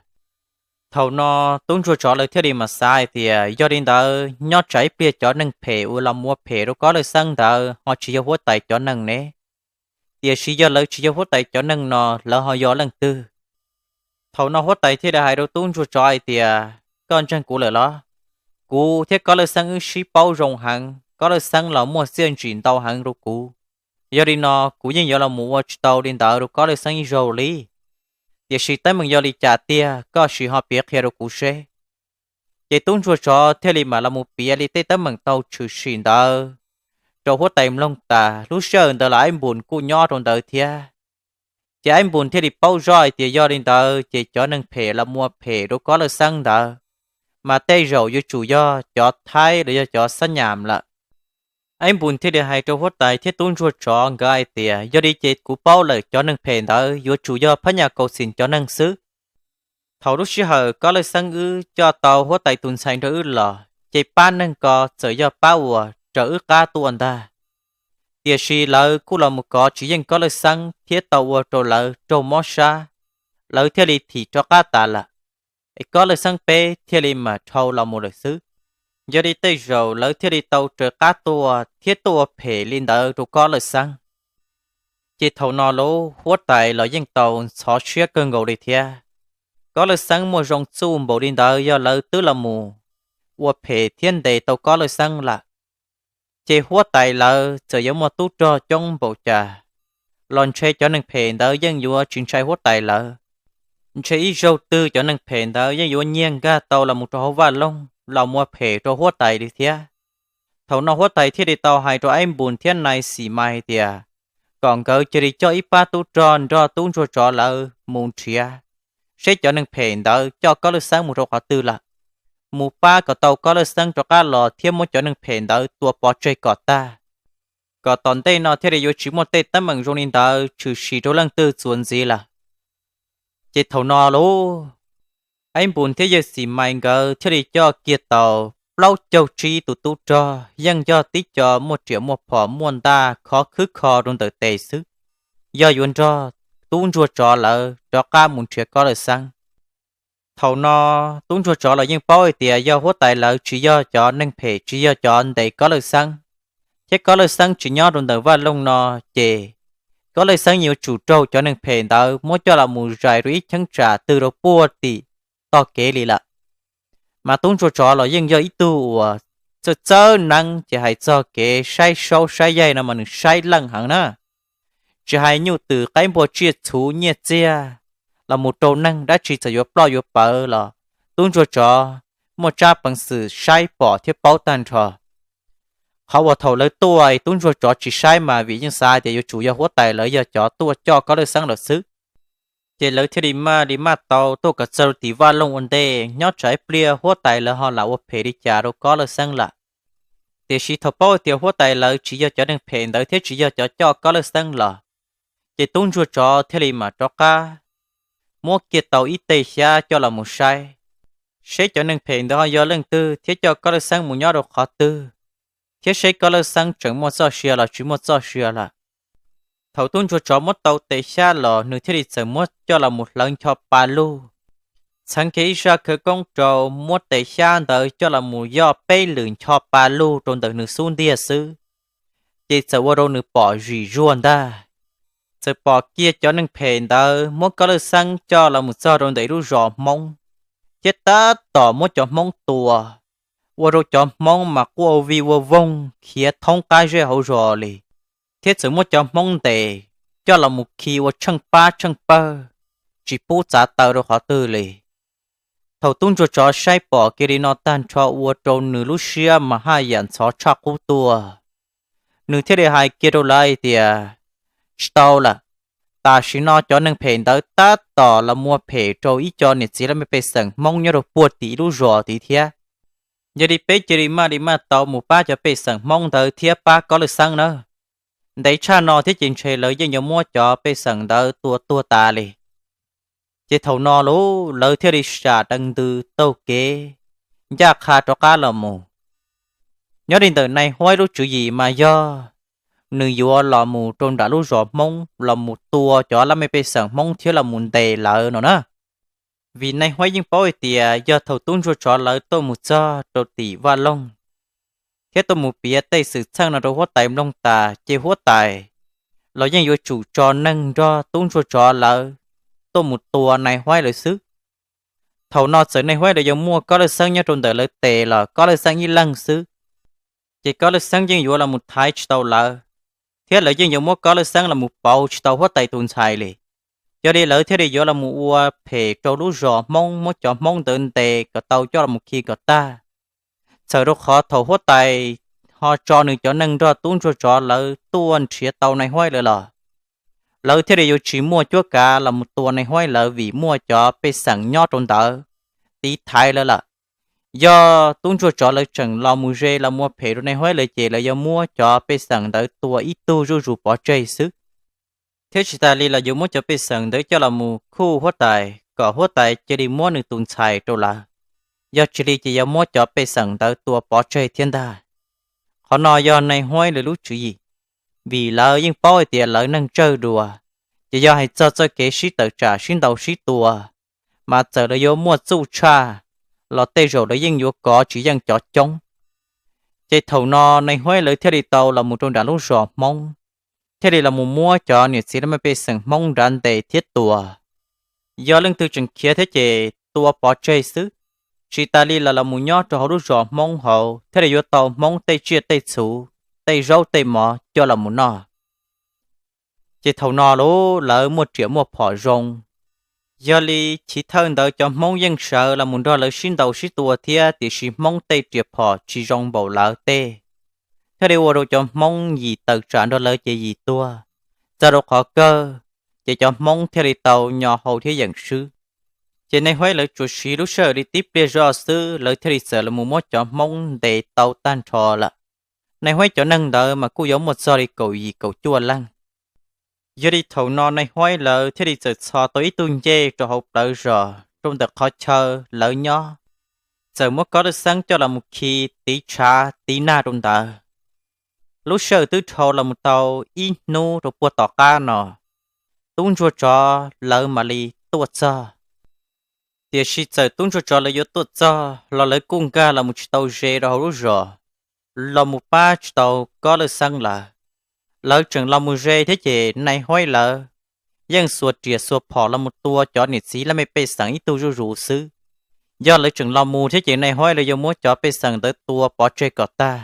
Thaum no tub ntsuag tsov lawv thiaj li mas xav hais tias yog li ntawd nyob tsam ib pliag cov neeg phem uas los mus ua phem rau Kob Lwj Xeeb ntawd ho tsis yog huab tais cov neeg ne, tiam sis yog lawv tsis yog huab tais cov neeg no, lawv ho yog leej twg? Thaum no huab tais thiaj li hais rau tub ntsuag tsov hais tias, koj ntseeg kuv lawm los? Kuv thiab Kob Lwj Xeeb wb sib paub zoo heev, Kob Lwj Xeeb los muaj txiaj ntsim ntau heev rau kuv. Yog li no kuv yeej yuav los mus ua tsis tau li ntawd rau Kob Lwj Xeeb ib zaug li. Tiam sis teeb meem yog li cas tiag, koj sim ho piav qhia rau kuv seb. Ces tub ntsuag tsov thiaj li mam los mus piav li tej teeb meem tau tshwm sim ntawd rau huab tais mloog tas. Lub sij hawm ntawd los Aib Npus kuj nyob rau ntawd thiab. Ces Aib Npus thiaj li paub zoj hais tias yog li ntawd ces cov neeg phem los mus ua phem rau Kob Lwj Xeeb ntawd, mas tej zaum yuav tsum yog cov Thaib los yog cov Xab Nyas lawm. Aib Npus thiaj li hais rau huab tais thiab tub ntsuag tsov nkawd hais tias, yog li ces kuv paub lawm, cov neeg phem ntawd yuav tsum yog Phab Nyas Kaus Xim cov neeg xwb. Thaum lub sij hawm Kob Lwj Xeeb wb coj tau huab tais tus ntxhais nrog wb los, ces pab neeg ko txawm yog pab uas raws wb qab tuaj ntag. Tiam sis lawv kuj los mus kov tsis yeej Kob Lwj Xeeb thiab tau ua rau lawv raug mob sab, lawv thiaj li thim rov qab tas lawm. Es Kob Lwj Xeeb peb thiaj li mam dhau los mus lawm xwb. Yog li tej zaum lawv thiaj li tau raws qab tuaj thiab tuaj ua phem li ntawd rau Kob Lwj Xeeb. Ces thaum no lub huab tais los yeej tau ntxhov siab kawg nkaus li thiab. Kob Lwj Xeeb muaj zoo txuj npaum li ntawd yog lawv twb los mus ua phem thiab ntes tau Kob Lwj Xeeb lawm. Ces huab tais lawv txawm yuav muaj tub rog coob npaum cas los ntshe cov neeg phem ntawd yeej yuav tsis ntshai huab tais lawv. Ntshe ib zaug twg cov neeg phem ntawd yeej yuav nyiag nkag tau los mus rau hauv vaj loog los mus ua phem rau huab tais li thiab. Thaum no huab tais thiaj li tau hais rau Aib Npus thiab nai Xim Mais hais tias kom nkawd cia li coj ib pab tub rog nrog tub ntsuag tsov lawv mus nrhiav seb cov neeg phem ntawd coj Kob Lwj Xeeb mus rau qhov twg lawm, mus pab kom tau Kob Lwj Xeeb rov qab los thiab muab cov neeg phem ntawd tua pov tseg kom tag, kom tom ntej no thiaj li yuav tsis muaj tej teeb meem zoo li ntawd tshwm sim rau leej twg txuas ntxiv lawm. Ces thaum no lauj, Aib Npus thiab yawg Xim Mais nkawd thiaj li coj kiag tau plaub caug tsib tus tub rog, yeej yog tib co muaj riam muaj phom muaj ntaj khov khwb kho rau ntawm tes xwb, yog yuav nrog tub ntsuag tsov lawv rov qab mus nrhiav Kob Lwj Xeeb. Thaum no tub ntsuag tsov los yeej paub hais tias yog huab tais lawv tsis yog cov neeg phem, tsis yog cov ntes Kob Lwj Xeeb, thiab Kob Lwj Xeeb tsis nyob rau ntawm vaj loog no, ces Kob Lwj Xeeb yuav tsum raug cov neeg phem ntawd muab coj los mus zais rau ib cheeb tsam twg rau puag tim tog kev li lawm. Mas tub ntsuag tsov los yeej yog ib tug uas txawj txawj neeb, ces hais txog kev saib saub saib yaig no mas nws saib leej heev na. Tsis hais nyuj twm qaib npua tsiaj txhuv nyiaj txiag los mus rau neeg dab tsi txawm yuav ploj yuav pawv los tub ntsuag tsov muaj tsab peev xwm saib pom thiab paub tag nrho. Qhov uas thaum lawv tuaj tub ntsuag tsov tsis saib mas vim yeej xav tias yuav tsum yog huab tais lawv yog cov tuaj coj Kob Lwj Xeeb lawm xwb. Ces lawv thiaj li maj li maj tau tuaj kom txog rau tim vaj loog ua ntej, nyob tsam ib pliag huab tais lawv ho lam ua phem li cas rau Kob Lwj Xeeb lawm. Tiam sis thaum paub hais tias huab tais lawv tsis yog cov neeg phem ntawd thiab tsis yog cov coj Kob Lwj Xeeb los, ces tub ntsuag tsov thiaj li mam rov qab muab kiag tau ib tej xyab coj los mus saib, seb cov neeg phem ntawd ho yog leej twg thiab coj Kob Lwj Xeeb mus nyob rau qhov twg, thiab seb Kob Lwj Xeeb tseem muaj txoj sia los tsis muaj txoj sia lawm. Thaum tub ntsuag tsov muab tau tej xyab los nws thiaj li txawm muab coj los mus hlawv ncho pa lug, txheev kiag ib zaj khawv koob rau, muab tej xyab ntawd coj los mus yoj peb lwm ncho pa lug rau ntawm nws xub ntiag xwb, ces txawm ua rau nws pom zim zuag ntag. Txawm pom kiag cov neeg phem ntawd muab Kob Lwj Xeeb coj los mus txog rau ntawm ib lub zos Hmoob, thiab tab tom muab cov Hmoob tua, ua rau cov Hmoob mas quaj vij ua voog khiav thoob qab zej hauv zos li, thiab txawm muab cov Hmoob ntes coj los mus khi ua tsheej pab tsheej pawg, tsis pub txav taw rau qhov twg li. Thaum tub ntsuag tsov saib pom kiag li no tag nrho ua rau nws lub siab mas haj yam ntxhov tshaj qub tuaj. Nws thiaj li hais kiag rau lawv hais tias, tsis tau lawm, tam sim no cov neeg phem ntawd tab tom los muab phem rau ib co niam txiv laj mej pej xeem Hmoob nyob rau puag tim ib lub zos tid thiab. Yog li peb cia li maj li maj tau mus pab cov pej xeem Hmoob ntawd thiab pab Kob Lwj Xeeb nawb. Ntev tshaj no thiab ces ntshe lawv yeej yuav muab cov pej xeem ntawd tua tuag tas li. Ces thaum no lawv thiaj li sam deev ntws taug kev ncaj qha rov qab los mus. Nyob li ntawm nai Huaib lub tswv yim mas yog nws yuav los mus rau nram lub zos Hmoob los mus tua cov laj mej pej xeem Hmoob thiab los mus ntes lawv no na. Vim nai Huaib yeej paub hais tias yog thaum tub ntsuag tsov lawv tuaj mus txog rau tim Vaj Loog thiab tuaj mus piav tej xwm txheej no rau huab tais mloog tas ces huab tais los yeej yuav tsum tso neeg nrog tub ntsuag tsov lawv tuaj mus tua nai Huaib lawv xwb. Thaum no txawm nai Huaib lawv yuav muaj Kob Lwj Xeeb nyob rau ntawm lawv tes los Kob Lwj Xeeb ib leeg xwb, ces Kob Lwj Xeeb yeej yuav los mus thaiv tsis tau lawv, thiab lawv yeej yuav muab Kob Lwj Xeeb los mus pauv tsis tau huab tais tus ntxhais li. Yog li lawv thiaj li yuav los mus ua phem rau lub zos Hmoob, muab cov Hmoob ntawd ntes kom tau coj los mus khi kom tag. Txawm rau qhov thaum huab tais ho tso nws cov neeg nrog tub ntsuag tsov lawv tuaj nrhiav tau nai Huaib lawv los, lawv thiaj li yuav tsis muaj cuab kav los mus tua nai Huaib lawv vim muaj cov pej xeem nyob rau ntawd tiv thaiv lawv lawm. Yog tub ntsuag tsov lawv tseem los mus ze los muab phem rau nai Huaib lawv ces lawv yuav muab cov pej xeem ntawd tua ib tug zuj zus pov tseg xwb. Thiab tsis tas li los yuav muab cov pej xeem ntawd coj los mus khuj huab tais kom huab tais cia li muab nws tus ntxhais rau lawv. Yog tsis li ces yuav muab cov pej xeem ntawd tua pov tseg thiab ntag. Qhov no yog nai Huaib lawv lub tswv yim, vim lawv yeej paub hais tias lawv neeg tsawg dua, ces yog hais txog txoj kev sib tawm tsam sib ntaus sib tua, mas txawm lawv yuav muaj txuj tshaj los tej zaum lawv yeej yuav kov tsis yeej cov coob. Ces thaum no nai Huaib lawv thiaj li tau los mus rau nram lub zos Hmoob, thiaj li los mus muab cov niam txiv laj mej pej xeem Hmoob nrad ntes thiab tua. Yog leej twg tseem khiav thiab ces tua pov tseg xwb, tsis tas li los los mus nyob rau hauv lub zos Hmoob hauv thiaj li yuav tau Hmoob tej tsiaj tej txhu, tej zaub tej mov coj los mus noj. Ces thaum no lawv muaj riam muaj phom zoo. Yog li chiv thawj ntawd cov Hmoob yeej sawv los mus nrog lawv sib ntaus sib tua thiab tiam sis Hmoob tej riam phom tsis zoo npaum lawv tej, thiaj li ua rau cov Hmoob yim tawm tsam nrog lawv ces yim tuag. Txog rau qhov kawg, ces cov Hmoob thiaj li tau nyo hau thiab yeem swb. Ces nai Huaib lawv tsuas siv lub sij hawm li tib pliag zoj xwb lawv thiaj li txawm los mus muab cov Hmoob ntes tau tag nrho lawm. Nai Huaib cov neeg ntawd mas kuj yuav muaj txog li kaum yim kaum cuaj leej. Yog li thaum no nai Huaib lawv thiaj li txawm txhos tau ib tug ncej rau hauv plawv zos rau ntawm qhov chaw lawv nyob, txawm muab Kob Lwj Xeeb coj los mus khi tiv tshav tiv nag rau ntawd. Lub sij hawm twb dhau los mus tau ib hnub rau puag tom qab no, tub ntsuag tsov lawv mam li tuaj txog. Tiam sis txawm tub ntsuag tsov lawv yuav tuaj txog los lawv kuj nkag los mus tsis tau ze rau hauv lub zos, los mus pab tsis tau Kob Lwj Xeeb lawv. Lawv tseem los mus ze thiab ces nai Huaib lawv yeej xuas riam xuas phom los mus tua cov niam txiv laj mej pej xeem ib tug zuj zus xwb. Yog lawv tseem los mus thiab ces nai Huaib lawv yuav muab cov pej xeem ntawd tua pov tseg kom tag.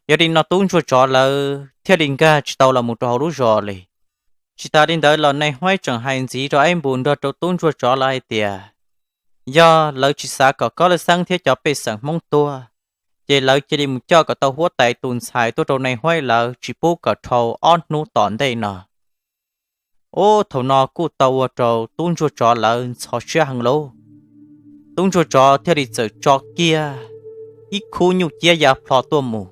Yog li no tub ntsuag tsov lawv thiaj li nkag tsis tau los mus rau hauv lub zos li. Tsis tas li ntawd los nai Huaib tseem hais ntxiv rau Aib Npus nrog rau tub ntsuag tsov lawv hais tias, yog lawv tsis xav kom Kob Lwj Xeeb thiab cov pej xeem Hmoob tuag, ces lawv cia li mus coj kom tau huab tais tus ntxhais tuaj rau nai Huaib lawv tsis pub kom dhau ob hnub tom ntej no. Ub, thaum no kuj tau ua rau tub ntsuag tsov lawv ntxhov siab heev lauj. Tub ntsuag tsov thiaj li txawm tso kiag ib khub nyuj ciab ya plho tuaj mus.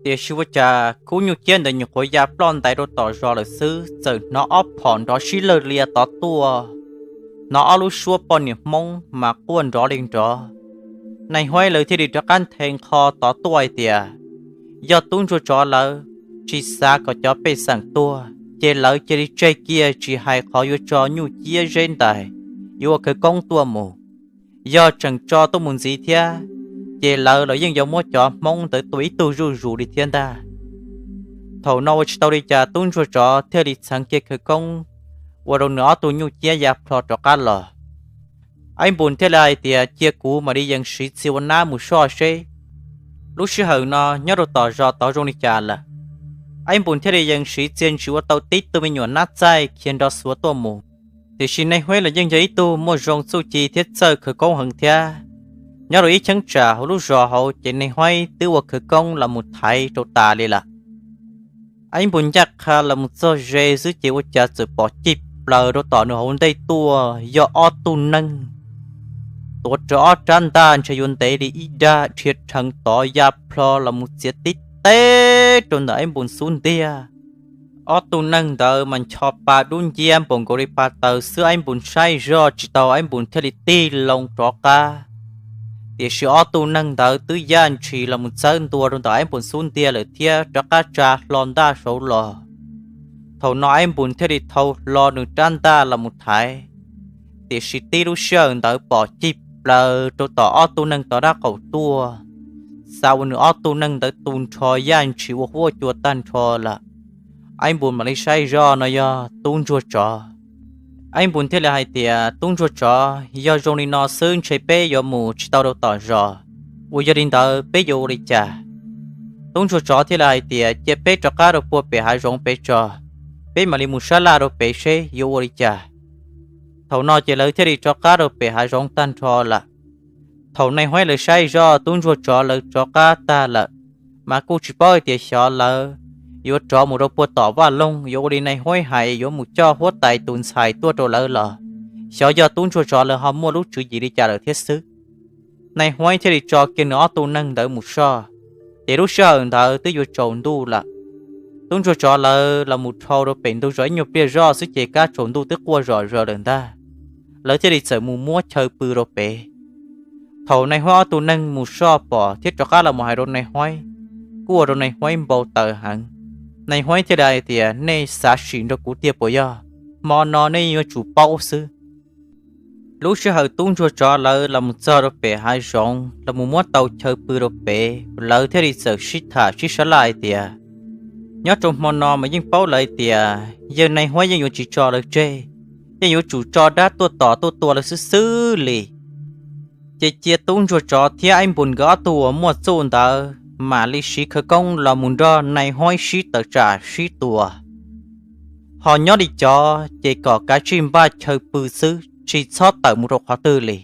Tiam sis ua cas khub nyuj ciab ntawd nyuam qhuav ya ploj ntais rau tom zos lawm xwb txawm hnov ob phom nrov sib lawg lias tod tuaj, hnov ob lub suab poj niam Hmoob mas quaj nrov li nrov. Nai Huaib lawv thiaj li rov qab nthe nqho tod tuaj hais tias, yog tub ntsuag tsov lawv tsis xav kom cov pej xeem tuag ces lawv cia li tseg kiag tsis hais qhov yuav tso nyuj ciab zeb ntais, yuav ua khawv koob tuaj mus. Yog tseem tso tuaj mus ntxiv thiab, ces lawv los yeej yuav muab cov Hmoob ntawd tua ib tug zuj zus li thiab ntag. Thaum no ua tsis tau li cas tub ntsuag tsov thiaj li txheev kiag khawv koob ua rau nws ob tug nyuj ciab ya plho rov qab los. Aib Npus thiaj li hais tias cia kuv mam li yees siv txij ua nab mus soj seb Lub sij hawm no nyob rau tom zos tod zoo li cas lawm, Aib Npus thiaj li yeej siv txiaj ntsig ua tau tib tug me nyuam nab txaij khiav nrov xuav tuaj mus. Tiam sis Nais Huaib los yeej yog ib tug muaj zoo txuj ci thiab txawj khawv koob heev thiab. Nyob rau ib cheeb tsam hauv lub zos hauv ces Nais Huaib twb ua khawv koob los mus thaiv rau tas li lawm. Aib Npus ncaj qha los mus txog ze xwb ces ua cas txawm pom cig plaws rau tom nws hauv ntej tuaj yog ob tug neeg tuav rawv ob rab ntaj ntshe yuav ntev li ib dag dhia rheev tod ya plho los mus txiav tib teb rau ntawm Aib Npus xub ntiag. Ob tug neeg ntawd mas ncho pa dub nciab npaum nkaus li pa taws xwb, Aib Npus saib zoj tsis tau, Aib Npus thiaj li tig loo rov qab. Tiam sis ob tug neeg ntawd twb yaj ntshis los mus txawb ntua rau ntawm Aib Npus xub ntiag lawm thiab rov qab tsa hlo ntaj saud los. Thaum no Aib Npus thiaj li thau hlo nws rab ntaj los mus thaiv. Tiam sis tib lub sij hawm ntawd pom cig plaws rau tom ob tug neeg tod dab qaum tuaj, xav ua nws ob tug neeg ntawd tu nrho yaj ntshis ua huab cua tag nrho lawm. Aib Npus mam li saib zoj no yog tub ntsuag tsov. Aib Npus thiaj li hais tias, Tub ntsuag tsov, yog zoo li no xwb ntshe peb yuav mus tsis tau rau tom zos. Uas yog li ntawd peb yuav ua li cas? Tub ntsuag tsov thiaj li hais tias, Cia peb rov qab rau puag pem hav zoov pem tso, peb mam li mus sab laj rau pem seb yuav ua li cas. Thaum no ces lawv thiaj li rov qab rau pem hav zoov tag nrho lawm. Thaum Nais Huaib lawv saib zoj tub ntsuag tsov lawv rov qab tag lawm, mas kuj tsis paub hais tias xyov lawv yuav rov mus rau puag tom vaj loog yuav ua li Nais Huaib hais yuav mus coj huab tais tus ntxhais tuaj rau lawv los xyov yog tub ntsuag tsov lawv ho muaj lub tswv yim li cas lawm thiab xwb. Nais Huaib thiaj li tso kiag nws ob tug neeg ntawd mus soj, ces lub sij hawm ntawd twb yuav tsaus ntuj lawm. Tub ntsuag tsov lawv los mus dhau rau pem ntug zos ib nyuag pliag zoj xwb ces kab tsaus ntuj twb quaj zom zaws lawm ntag. Lawv thiaj li txawm mus muab chaw pw rau pem. Thaum Nais Huaib ob tug neeg mus soj pom thiab rov qab los mus hais rau Nais Huaib, kuj ua rau Nais Huaib npau taws heev. Nais Huaib thiaj li hais tias, Nej xav sim nrog kuv tiag puas yog? Hmo no nej yuav tsum paub xwb. Lub sij hawm tub ntsuag tsov lawv los mus txog rau pem hav zoov los mus muab tau chaw pw rau pem, lawv thiaj li txawm sib tham sib sab laj hais tias, Nyob rau hmo no mas yeej paub lawm hais tias yawg Nais Huaib yeej yuav tsis tso lawv tseg, yeej yuav tsum tso dab tuaj tom tuaj tua lawv xwb xwb li. Ces cia tub ntsuag tsov thiab Aib Npus nkawd ob tug uas muaj txuj ntawd mam li siv khawv koob los mus nrog Nais Huaib sib tawm tsam sib tua. Ho nyob li cov ces kom kav tsij npaj chaw pw xwb tsis txhob tawm mus rau qhov twg li.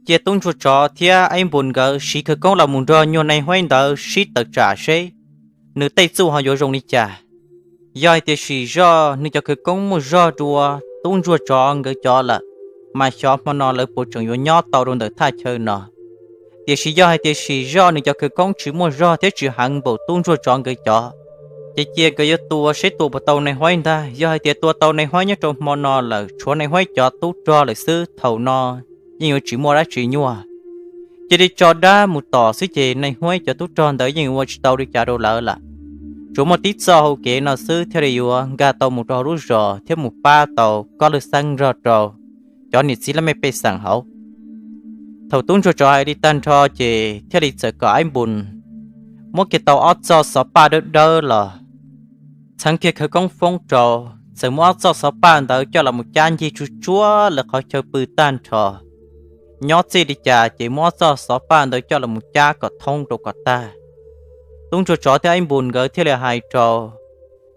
Cia tub ntsuag tsov thiab Aib Npus nkawd siv khawv koob los mus nrog nyuag Nais Huaib ntawd sib tawm tsam seb nws tej txuj ho yuav zoo li cas. Yog hais tias sim zoj nws cov khawv koob muaj zog dua tub ntsuag tsov nkawd cov lawm, mas xyov hmo no lawv puas tseem yuav nyob tau rau ntawm thaj chaw no. Tiam sis yog hais tias sim zoj nws cov khawv koob tsis muaj zog thiab tsis heev npaum tub ntsuag tsov nkawd cov, ces cia nkawd yuav tua seb tua puas tau Nais Huaib ntag. Yog hais tias tua tau Nais Huaib nyob rau hmo no lawm tshuav Nais Huaib cov tub rog lawm xwb, thaum no yeej yuav tsis muaj dab tsi nyuaj. Cia li tso dab mus tom xwb ces Nais Huaib cov tub rog ntawd yeej ua tsis tau li cas rau lawv lawm. Tsuas muaj tib txoj hau kev no xwb thiaj li yuav nkag tau mus rau hauv lub zos thiab mus pab tau Kob Lwj Xeeb nrog rau cov niam txiv laj mej pej xeem hauv. Thaum tub ntsuag tsov hais li tag nrho ces thiaj li txawm kom Aib Npus muab kiag tau ob txoj xov paj dawb dawb los txheev kiag khawv koob foob rau, txawm muab ob txoj xov paj ntawd coj los mus cab ncig tsuj tsuav lawv qhov chaw pw tag nrho. Nyob txij li cas ces muab ob txoj xov paj ntawd coj los mus cab kom thoob rau kom tag. Tub ntsuag tsov thiab Aib Npus nkawd thiaj li hais rau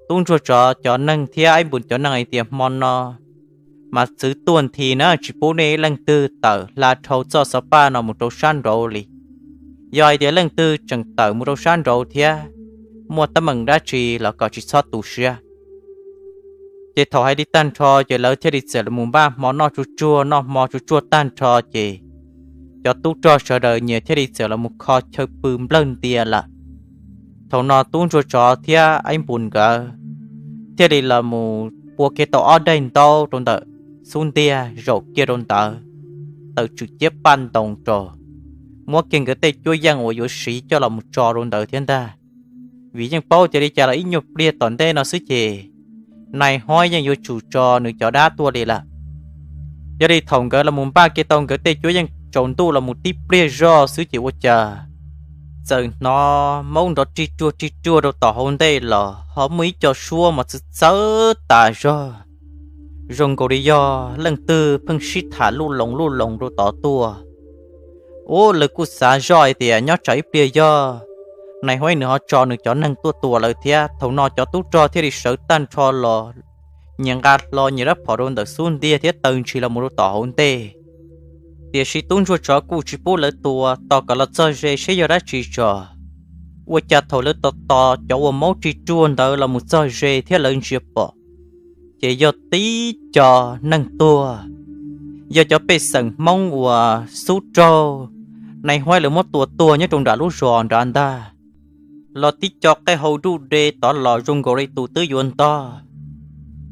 tub ntsuag tsov cov neeg thiab Aib Npus cov neeg hais tias hmo no mas txwv tuaj nthi na, tsis pub nej ib leej twg tawm hla dhau txoj xov paj no mus rau sab nraud li. Yog hais tias leej twg tseem tawm mus rau sab nraud thiab muaj teeb meem dab tsi los kom tsis txhob tu siab. Ces thaum hais li tag nrho ces lawv thiaj li txawm los npaj hmo noj tsuj tsuag, noj hmo tsuj tsuag tag nrho ces cov tub rog sawv daws nyias thiaj li txawm los mus kho chaw pw nplawg ntia lawm. Thaum no tub ntsuag tsov thiab Aib Npus nkawd thiaj li los mus pua kiag tau ob daim ntaub rau ntawm xub ntiag, zaum kiag rau ntawd, tawm tswm ciab paj ntoos rau, muab kiag nkawd tej cuab yeej uas yuav siv coj los mus tso rau ntawd thiab ntag. Vim yeej paub tias li cas los ib nyuag pliag tom ntej no xwb ces Nais Huaib yeej yuav tsum tso nws cov dab tuaj li lawm. Yog li thaum nkawd los mus npaj kiag tau nkawd tej cuab yeej tsaus ntuj los mus tib pliag zoj xwb ces ua cas txawm hnov maub nrov rig ruag rig ruag rau tom hauv ntej los ho muaj ib co suab mas txawv txawv tas zog, zoo nkaus li yog leej twg pheej sib tham luj loos luj loos rau tod tuaj. Ub, lawv kuj xav zoj hais tias nyob tsam ib pliag yog Nais Huaib nws ho tso nws cov neeg tuaj tua lawv thiab. Thaum no cov tub rog thiaj li sawv tag nrho los, nyias nqa hlo nyias rab phom rau ntawm xub ntiag thiab taw ntshis los mus rau tom hauv ntej. Tiam sis tub ntsuag tsov kuj tsis pub lawv tua, tos kom los txog ze seb yog dab tsi tso. Ua cas thaum lawv tos tos cov uas maub rig ruag ntawd los mus txog ze thiab lawv ntsia pom, ces yog tib co neeg tuag, yog cov pej xeem Hmoob uas xub raug Nais Huaib lawv muab tua tuag nyob rau nram lub zos nrad ntag. Los tib co qej hau duj de tod los zoo nkaus li tus twb yuav ntog.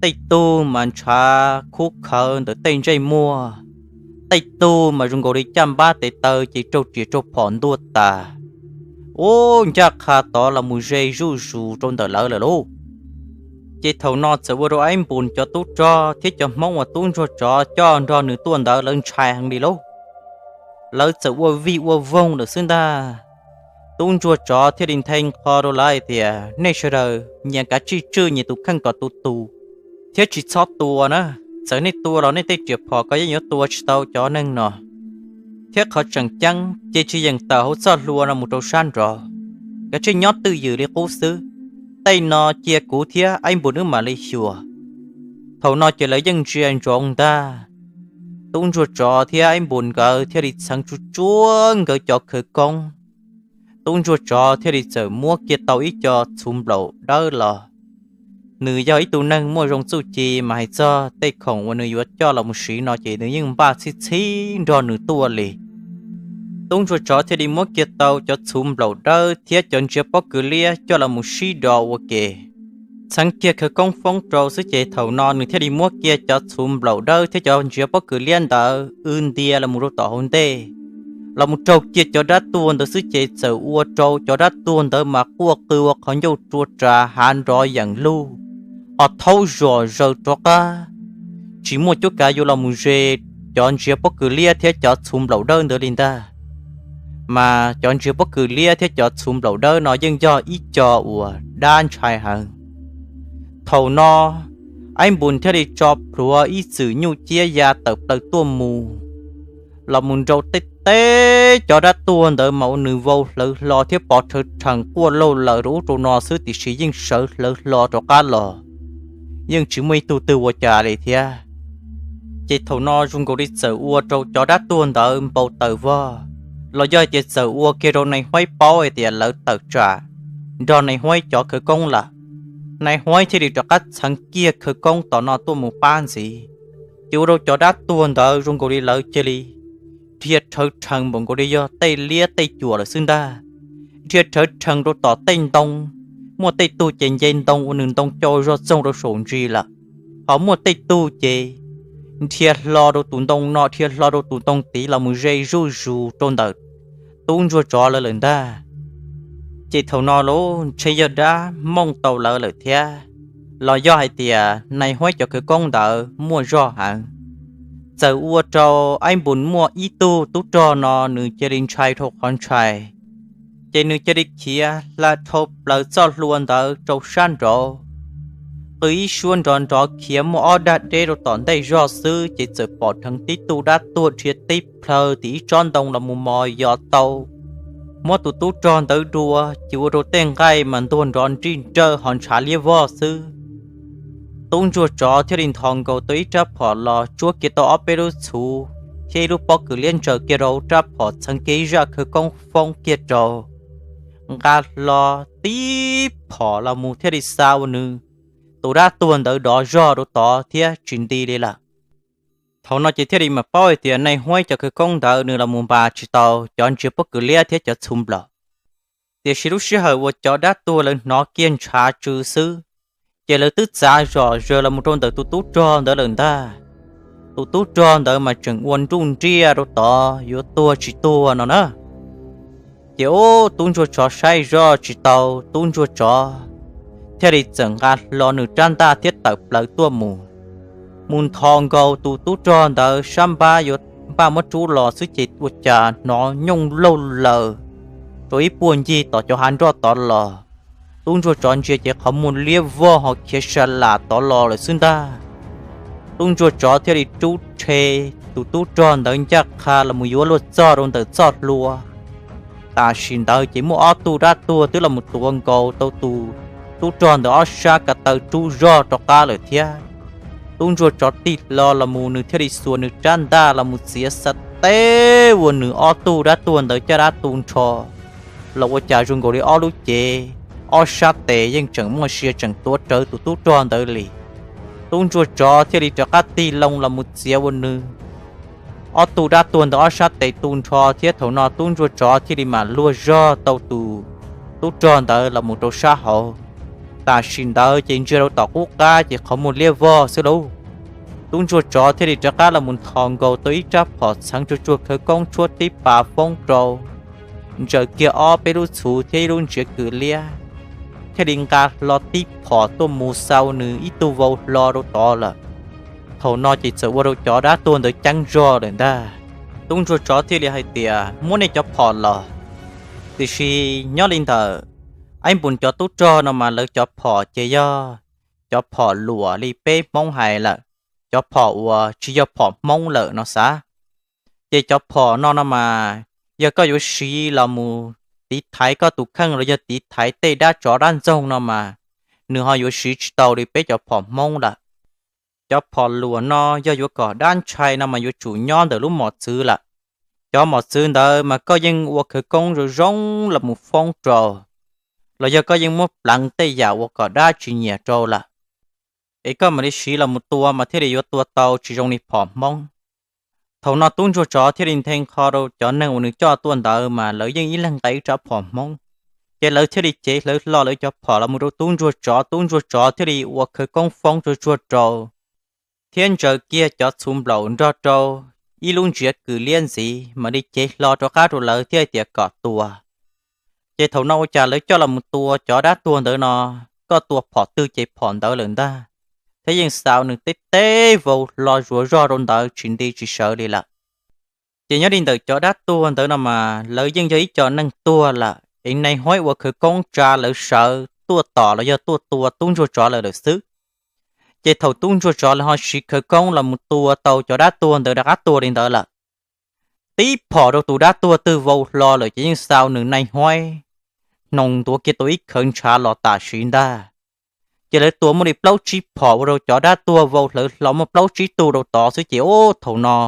Tej tug mas ntshav khub khawv ntawm tej ntsej muag, tej tug mas zoo nkaus li caj npab tes taw ces raug riam raug phom ntuag tas. Ub, ncaj qha tod los mus ze zuj zus rau ntawm lawv lawm lauj. Ces thaum no txawm ua rau Aib Npus cov tub rog thiab cov Hmoob uas tub ntsuag tsov coj nrog nws tuaj ntawd lawv ntshai heev li lauj. Lawv txawm ua vij ua voog lawm xwb ntag. Tub ntsuag tsov thiaj li nthe nqho rau lawv hais tias, nej sawv daws nyias kav tsij tswj nyias tus kheej kom tus tus, thiab tsis txhob tua na. Txawm nej tua los nej tej riam phom ko yeej yuav tua tsis tau cov neeg no. Thiab qhov tseem ceeb ces tsis yeem tawm hauv txoj hlua no mus rau sab nraud, kav tsij nyob twj ywm li qub xwb. Tej no cia kuv thiab Aib Npus wb mam li xyuas. Thaum no ces lawv yeej ntsia ntsoov ntag. Tub ntsuag tsov thiab Aib Npus nkawd thiaj li txheev tsuj tsuav nkawd cov khawv koob. Tub ntsuag tsov thiaj li txawm muab kiag tau ib co txhuv nplaum dawb los. Nws yog ib tug neeg muaj zoo txuj ci mas hais txog tej khoom uas nws yuav coj los mus siv no ces nws yeej npaj txhib txhib nrog nws tuaj li. Tub ntsuag tsov thiaj li muab kiag tau cov txhuv nplaum dawb thiab cov ntsiav pob kws liab coj los mus sib do ua ke. Txheev kiag khawv koob foob rau xwb ces thaum no nws thiaj li muab kiag cov txhuv nplaum dawb thiab cov ntsiav pob kws liab ntawd w ntia los mus rau tom hauv ntej, los mus raug kiag cov dab tuag ntawd xwb ces txawm ua rau cov dab tuag ntawd mas quaj qw ua qhov ncauj rua ras hav nrov yeem lug, ho thaub zom zaws rov qab. Tsis muaj cuab kav yuav los mus ze cov ntsiav pob kws liab thiab cov txhuv nplaum dawb ntawd li ntag. Mas cov ntsiav pob kws liab thiab cov txhuv nplaum dawb no yeej yog ib co uas dab ntshai heev. Thaum no, Aib Npus thiaj li tso plhuav ib txwm nyuj ciab ya tawm plaws tuaj mus, los mus nrau tej teb cov dab tuag ntawd mas ua nws vau hlawv hlo thiab pov rhawv rhees quaj lauj laws rau ub rau no xwb tiam sis yeej sawv hlawv hlo rov qab los, yeej tsis muaj ib tug twg ua cas li thiab. Ces thaum no zoo nkaus li txawm ua rau cov dab tuag ntawd npau taws vog, los yog hais tias txawm ua kiag rau Nais Huaib paub hais tias lawv tawm tsam nrog Nais Huaib cov khawv koob lawm. Nais Huaib thiaj li rov qab txheev kiag khawv koob tom no tuaj mus pab ntxiv, ces ua rau cov dab tuag ntawd zoo nkaus li lawv cia li dhia rhawv rhees npaum nkaus li yog tej liab tej cuam lawm xwb ntag. Dhia rhawv rhees rau tom tej ntoo, muaj tej tug ces nce ntoo ua nws ntoo cau zog txoog rau saum ntsis lawm, ho muaj tej tug ces dhia hlo rau tus ntoo no dhia hlo rau tus ntoo tid los mus ze zuj zus rau ntawm tub ntsuag tsov lawv lawm ntag. Ces thaum no los ntshe yog dab mooj tau lawv lawm thiab, los yog hais tias Nais Huaib cov khawv koob ntawd muaj zog heev. Txawm ua rau Aib Npus muaj ib tug tub rog no nws cia li ntshai dhau qhov ntshai, ces nws cia li khiav hla dhau plaws txoj hlua ntawd rau sab nraud, qw ib suab nrov nrov khiav muaj ob dag deb rau tom ntej zog xwb ces txawm pom dheev tib tug dab tuag dhia tib plhaw tim ib tsob ntoo los mus mos yos tau, muab tus tub rog ntawd dua ces ua rau tej nqaij mas ntuag nrov nrij nrawj ho ntshav liab vog xwb. Tub ntsuag tsov thiaj li nthos nkaus tau ib rab phom los tsuab kiag tau ob peb lub txhuv thiab ib lub pob kws liab ntsaws kiag rau hauv rab phom txheev kiag ib zaj khawv koob foob kiag rau, nqa hlo tib phom los mus thiaj li xa ua nws tus dab tuag ntawd dov zog rau tod thiab tsis nti li lawm. Thaum no ces thiaj li mam paub hais tias Nais Huaib cov khawv koob ntawd nws los mus npas tsis tau cov ntsiav pob kws liab thiab cov txhuv nplaum. Tiam sis lub sij hawm uas cov dab tuag lawv hnov kiag ntshav tsw xwb, ces lawv twb txav zom zaws los mus rau ntawm tus tub rog ntawd lawm ntag. Tus tub rog ntawd mas tseem ua nruj nriaj rau tod yuav tuag tsis tuag no na. Ces ub, tub ntsuag tsov saib zoj tsis tau, tub ntsuag tsov thiaj li txawm nqa hlo nws rab ntaj thiab tawm plaws tuaj mus, mus nthos nkaus tus tub rog ntawd sab npab yuav npaj muab rub los xwb ces ua cas hnov nyooj laug laws rau ib puag ncig tom cov hav nroj tod los. Tub ntsuag tsov ntsia ces qhov muag liab vog ho khiav sa lam tod los lawm xwb ntag. Tub ntsuag tsov thiaj li rub rhe tus tub rog ntawd ncaj qha los mus yuav luag txog rau ntawm txoj hlua. Tam sim ntawd ces muaj ob tug dab tuag twb los mus tuav nkaus tau tus tub rog ntawd ob sab ko taw rub zog rov qab lawm thiab. Tub ntsuag tsov tig hlo los mus nws thiaj li xuas nws rab ntaj los mus txiav xav teb ua nws ob tug dab tuag ntawd caj dab tu nrho los ua cas zoo nkaus li ob lub cev, ob sab tes yeej tseem muaj sia tseem tuav rawv tus tub rog ntawd li. Tub ntsuag tsov thiaj li rov qab tig loo los mus txiav ua nws ob tug dab tuag ntawd ob sab tes tu nrho thiab thaum no tub ntsuag tsov thiaj li mam luag zog tau tus tub rog ntawd los mus rau sab hauv. Tam sim ntawd ces ntsia rau tom qub qab ces qhov muag liab vog xwb lauj. Tub ntsuag tsov thiaj li rov qab los mus nthos nkaus tau ib rab phom txheev tsuag tsuag khawv koob tshuab tib pas foob rau, ntsaws kiag ob peb lub txhuv thiab ib lub ntsiav kws liab, thiaj li nqa hlo tib phom tuaj mus xa nws ib tug vau hlo rau tod lawm. Thaum no ces txawm ua rau cov dab tuag ntawd ceeb zog lawm ntag. Tub ntsuag tsov thiaj li hais tias, muab nej cov phom los. Tiam sis nyob li ntawm Aib Npus cov tub rog no mas lawv cov phom ces yog cov phom luam li peb Hmoob hais lawm, cov phom uas tsis yog phom Hmoob lawm no xav. Ces cov phom no no mas yog koj yuav siv los mus tiv thaiv koj tus kheej los yog tiv thaiv tej dab tsov dab ntxoog no mas nws ho yuav siv tsis tau li peb cov phom Hmoob lawm. Cov phom luam no yog yuav kom dab ntshai no mas yuav tsum nyob ntawm lub mos txwv lawm. Cov mos txwv ntawd mas koj yeej ua khawv koob zoo zoo los mus foob rau, los yog koj yeej muab pleev tej yam uas kom dab tsis nyiam rau lawm, es koj mam li siv los mus tua mas thiaj li yuav tua tau tsis zoo li phom Hmoob. Thaum no tub ntsuag tsov thiaj li nthe nqho rau cov neeg uas nws coj tuaj ntawd mas lawv yeej ib leeg nqa ib rab phom Hmoob. Ces lawv thiaj li cev hlawv hlo lawv cov phom los mus rau tub ntsuag tsov, tub ntsuag tsov thiaj li ua khawv koob foob tsuag tsuag rau, thiab ntsaws kiag cov txhuv nplaum nrog rau ib lub ntsiav kws liab ntxiv mam li cev hlo rov qab rau lawv thiab hais tias kom tua. Ces thaum no ua cas lawv coj los mus tua cov dab tuag ntawd no, koj tua phom twg ces phom ntawd lawm ntag, thiab yeej xa nws teb teb vau hlo zuav zog rau ntawd tsis nti tsis sawv li lawm. Ces nyob li ntawm cov dab tuag ntawd no mas lawv yeej yog ib co neeg tuag lawm es nai huaib ua khawv koob tsa lawv sawv tuaj tom los yog tuaj tua tub ntsuag tsov lawv lawm xwb. Ces thaum tub ntsuag tsov lawv ho siv khawv koob los mus tua tau cov dab tuag ntawd rov qab tuag li ntawd lawm, tib phom rau tus dab tuag twg vau hlo lawm ces yeej xa nws nai huaib hnoos ntuav kiag tau ib khawv ntshav los tam sim ntag. Ces lawv tua muaj li plaub tsib phom ua rau cov dab tuag vau hlawv hlo muaj plaub tsib tug rau tod xwb ces ub thaum no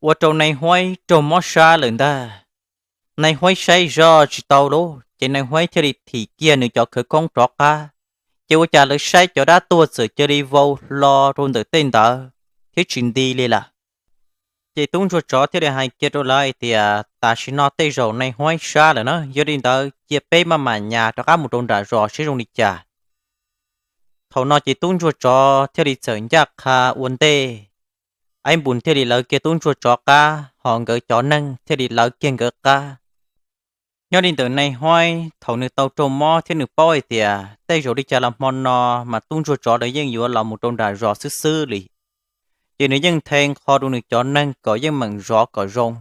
ua rau nai huaib raug mob sab lawm ntag. Nai huaib saib zoj tsis tau lauj, ces nai huaib thiaj li thim kiag nws cov khawv koob rov qab. Ces ua cas lawv saib cov dab tuag txawm cia li vau hlo rau ntawm tej ntawd thiab tsis nti li lawm. Ces tub ntsuag tsov thiaj li hais kiag rau lawv hais tias, tam sim no tej zaum nai huaib sab lawm na, yog li ntawd cia peb maj mam nyas rov qab mus rau nram zos seb zoo li cas. Thaum no ces tub ntsuag tsov thiaj li txawm ncaj qha ua ntej, Aib Npus thiaj li lawv kiag tub ntsuag tsov qab, ho nkawd cov neeg thiaj li lawv kiag nkawd qab. Nyob li ntawm nai huaib thaum nws tau raug mob thiab nws paub hais tias tej zaum li cas los hmo no mas tub ntsuag tsov lawv yeej yuav los mus rau nram zos xwb xwb li, ces nws yeej nthe nqho rau nws cov neeg kom yeej meem zov kom zoo.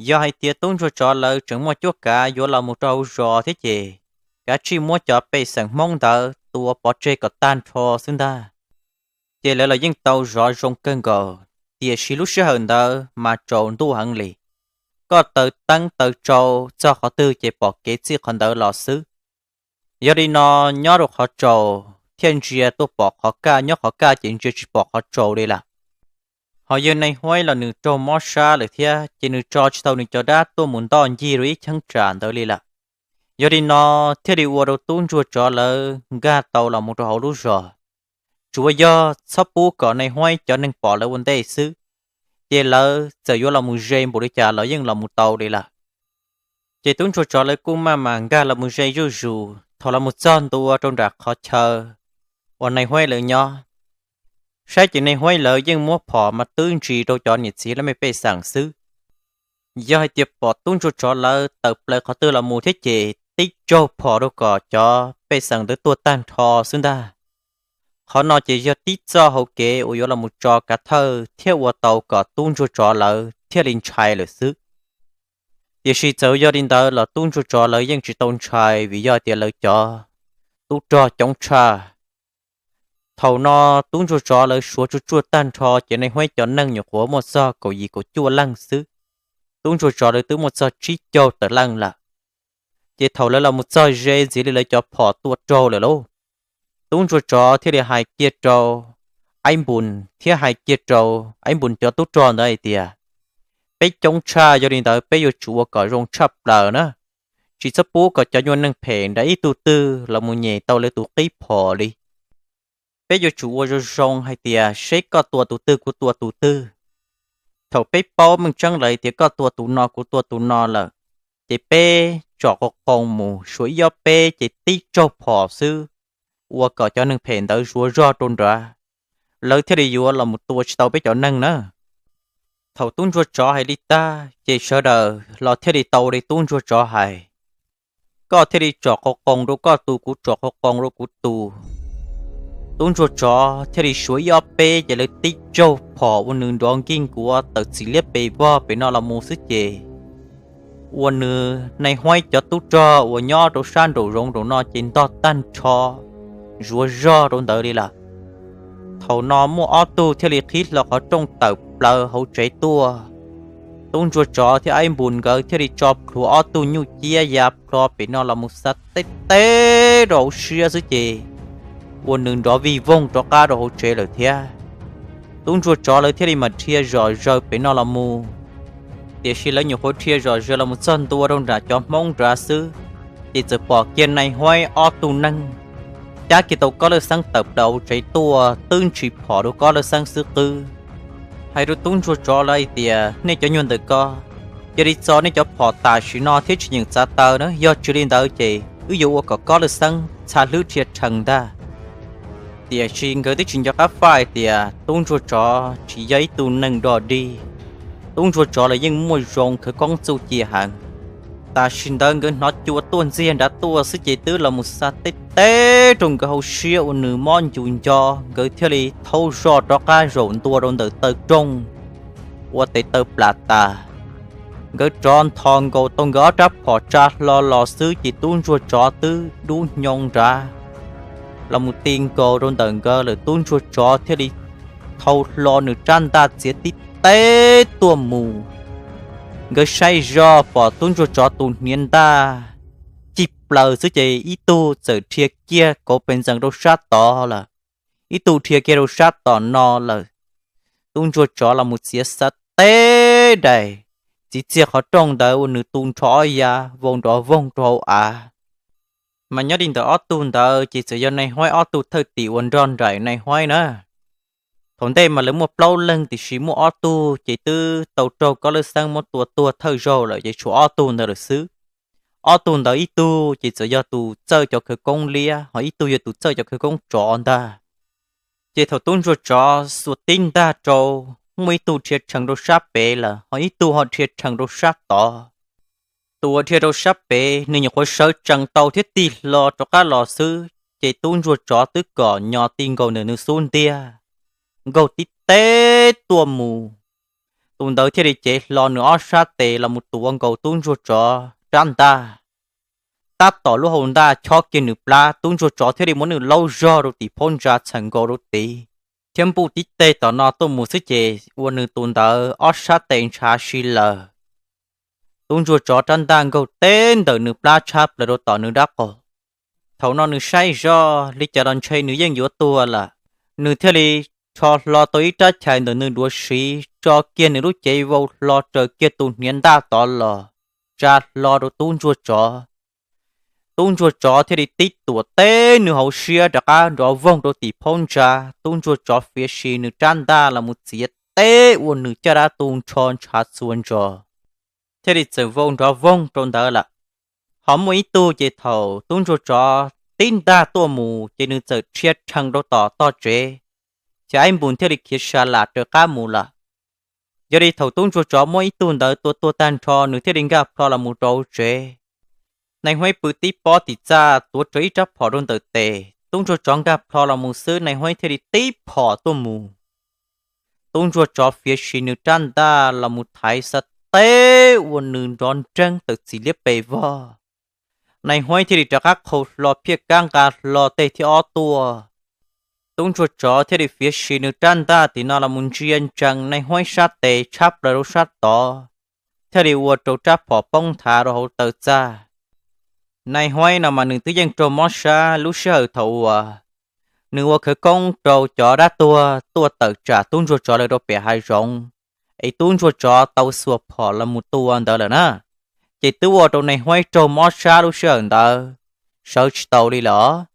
Yog hais tias tub ntsuag tsov lawv tseem muaj cuab kav yuav los mus rau hauv zos thiab ces kav tsij muab cov pej xeem Hmoob ntawd tua pov tseg kom tag nrho xwb ntag. Ces lawv los yeej tau zov zoo kawg nkaus, tiam sis lub sij hawm ntawd mas tsaus ntuj heev li. Koj taws teeb taws tsau txog qhov twg ces pom kev txij qhov ntawd los xwb. Yog li no nyob rau qhov tsaus thiaj ntsia tuaj pom qhov kaj, nyob qhov kaj ces ntsia tsis pom qhov tsaus li lawm. Ho yawg nai huaib los nws raug mob sab lawm thiab ces nws tso tsis tau nws cov dab tuaj mus ntoj ncig rau ib cheeb tsam ntawd li lawm. Yog li no thiaj li ua rau tub ntsuag tsov lawv nkag tau los mus rau hauv lub zos. Tsuas yog txhob pub kom nai huaib cov neeg pom lawv ua ntej xwb, ces lawv txawm yuav los mus ze npaum li cas los yeej los mus tau li lawm. Ces tub ntsuag tsov lawv kuj maj mam nkag los mus ze zuj zus, thaum los mus txog ntua rau nram qhov chaw uas nai huaib lawv nyob, saib ces nai huaib lawv yeej muab phom mas twb ntsis rau cov niam txiv laj mej pej xeem xwb. Yog hais tias pom tub ntsuag tsov lawv tawm plaws qhov twg los mus thiab ces tib tsaug phom rau kom cov pej xeem ntawd tuag tag nrho xwb ntag. Qhov no ces yog tib txoj hauv kev uas yuav los mus tso kav thawj thiab ua tau kom tub ntsuag tsov lawv thiaj li ntshai lawm xwb. Tiam sis txawm yog li ntawd los tub ntsuag tsov lawv yeej tsis tau ntshai vim yog tias lawv cov tub rog coob tshaj. Thaum no tub ntsuag tsov lawv suav tsuaj tsuaj tag nrho ces Nais Huaib cov neeg nyuam qhuav muaj txog kaum yim kaum cuaj leej xwb. Tub ntsuag tsov lawv twb muaj txog tsib caug tawm leej lawm. Ces thaum lawv los mus txog ze ntxiv li lawv cov phom tua raug lawm lauj, tub ntsuag tsov thiaj li hais kiag rau Aib Npus thiab hais kiag rau Aib Npus cov tub rog ntawd hais tias, peb coob tshaj, yog li ntawd peb yuav tsum ua kom zoo tshaj plaws na. Tsis txhob pub kom cov nyuag neeg phem nrad ib tug twg los mus nyem tau lawv tus qib phom li. Peb yuav tsum ua zoo zoo hais tias seb koj tua tus twg kuv tua tus twg. Thaum peb paub meej tseeb lawm tias koj tua tus no kuv tua tus no lawm, ces peb tsom qoo qoo mus suav ib ob peb ces tib tsaug phom xwb, ua kom cov neeg phem ntawd zuav zog rau nrad, lawv thiaj li yuav los mus tua tsis tau peb cov neeg na. Thaum tub ntsuag tsov hais li tag ces sawv daws los thiaj li tau li tub ntsuag tsov hais. Koj thiaj li tsom qoo qoo rau koj tus, kuv tsom qoo qoo rau kuv tus. Tub ntsuag tsov thiaj li suav ib ob peb ces lawv tib tsaug phom ua nws nrov nkij nkuav tawm txiv liab pes vog pem no los mus xwb ces ua nws Nais Huaib cov tub rog uas nyob rau sab nraum zoov nraum no ces ntog tag nrho zuav zog rau ntawd li lawm. Thaum no muaj ob tug thiaj li qhib hlo qhov rooj tawm plaws hauv tsev tuaj. Tub ntsuag tsov thiab Aib Npus nkawd thiaj li tso plhuav ob tug nyuj ciab ya plho pem no los mus xa teb teb rau hauv siab xwb ces ua nws nrov vij voog rov qab rau hauv tsev lawm thiab. Tub ntsuag tsov lawv thiaj li mam dhia zom zaws pem no los mus. Tiam sis lawv nyuam qhuav dhia zom zaws los mus txog ntua rau nram cov Hmoob nrad xwb, ces txawm pom kiag Nais Huaib ob tug neeg cab kiag tau Kob Lawj Xeeb tawm plaws hauv tsev tuaj twb ntshis phom rau Kob Lawj Xeeb xwb qwb. Hais rau tub ntsuag tsov lawv hais tias, nej cov nyuag ntawm ko, cia li txo nej cov phom tam sim no thiab tsis nyeem txav taw na, yog tsis li ntawd ces wb yuav ua kom Kob Lawj Xeeb txha hlwb dhia rhees ntag. Tiam sis nkawd twb tsis nco qab faj hais tias tub ntsuag tsov tsis yog ib tug neeg dog dig. Tub ntsuag tsov los yeej muaj zoo khawv koob txuj ci heev. Tam sim ntawd nkawd hnov cua tuaj ntxiag nrad tuaj xwb ces twb los mus xa teb teb rau nkawd hauv siab ua nws mob ncus nco, nkawd thiaj li thaub zoj rov qab zaum ntua rau ntawm taw rooj ua tes taw plam tas. Nkawd rov nthos nkaus tau nkawd ob rab phom tsa hlo los xwb ces tub ntsuag tsov twb dub hnyo nrad los mus ti nkaus rau ntawm nkawd lawm. Tub ntsuag tsov thiaj li thau hlo nws rab ntaj txiav tib teb tuaj mus. Nkawd saib zoj pom tub ntsuag tsov tus hniav ntaj cig plaws xwb ces ib tug txawm dhia kiag kauv pes ntxees rau sab tod lawm, ib tug dhia kiag rau sab tom no lawm. Tub ntsuag tsov los mus txiav xa teb daim, txiv txiag qhov rooj ntawd ua nws tu nrho ob yav vau nrov voog rau hauv av. Mas nyob li ntawm ob tug ntawd ces txawm yog Nais Huaib ob tug thawj tim uas nrog nraim Nais Huaib na. Thaum ntej mas lawv muaj plaub leeg tiam sis muaj ob tug ces twb tau raug Kob Lawj Xeeb muab tua tuag thawj zaug lawm ces tshuav ob tug ntawd lawm xwb. Ob tug ntawd ib tug ces txawm yog tus txawj cov khawv koob liab, ho ib tug yog tus txawj cov khawv koob tsov ntag. Ces thaum tub ntsuag tsov xuas tib ntaj rau, muaj ib tug rhia rhees rau sab pem lawm, ho ib tug ho rhia rhees rau sab tod. Tus uas rhia rau sab pem nws nyuam qhuav sawv tsees tau thiab tig hlo rov qab los xwb, ces tub ntsuag tsov twb kom nyo ti nkaus ntawm nws xub ntiag, nkaug tib teb tuaj mus. Tus ntawd thiaj li cev hlo nws ob sab tes los mus tuav nkaus tub ntsuag tsov rab ntaj, tab tom lub hau ntaj chob kiag nws plab, tub ntsuag tsov thiaj li muab nws laub zog rau tim phab ntsa txheem nkaus rau tid, thiab npuj tib teg tom no tuaj mus xwb ces ua nws tus ntawd ob sab tes ntshav si lawm. Tub ntsuag tsov rab ntaj nkaug teb ntawm nws plab tshab plaws rau tom nws dab qaum. Thaum no nws saib zoj li cas los ntshe nws yeej yuav tuag lawm, nws thiaj li rho hlo tau ib rab chais ntawm nws duav siv tso kiag nws lub cev vau hlo raws kiag tus hniav ntaj tod los tsa hlo rau tub ntsuag tsov. Tub ntsuag tsov thiaj li tib tuam teb nws hauv siab rov qab nrov voog rau tim phab ntsa. Tub ntsuag tsov fiav si nws rab ntaj los mus txiav teb ua nws caj dab tu nrho ntshav txhua ntsos, thiaj li txawm vau nrov voog rau ntawd lawm. Ho muaj ib tug ces thaum tub ntsuag tsov tib ntaj tuaj mus ces nws txawm rhia rhees rau tom tog tsev, ces Aib Npus thiaj li khiav sa lam raws qab mus lawm. Yog li thaum tub ntsuag tsov muab ib tug ntawd tua tuag tag nrho nws thiaj li nkag plho los mus rau hauv tsev. Nais Huaib pw tib pob tim txaj tuav rawv ib rab phom rau ntawm tes, tub ntsuag tsov nkag plho los mus xwb Nais Huaib thiaj li tib phom tuaj mus. Tub ntsuag tsov fiav si nws rab ntaj los mus thaiv xav teb ua nws nrov nreeg tawm txim liab pes vog. Nais Huaib thiaj li rov qab qhau hlo phiaj kab nqa hlo tej thiab ob tuaj. Tub ntsuag tsov thiaj li fiav si nws rab ntaj tim no los mus ntsia ntsees nais huaib sab tes tshab plaws rau sab tod, thiaj li ua rau rab phom poob nthav rau hauv taw txaj. Nais huaib no mas nws twb yeej raug mob sab lub sij hawm thaum uas nws ua khawv koob rau cov dab tuag tuaj tawm tsam tub ntsuag tsov lawv rau pem hav zoov, es tub ntsuag tsov tau xuas phom los mus tua ntawd lawm na. Ces twb ua rau nais huaib raug mob sab lub sij hawm ntawd, sawv tsis tau li lawm.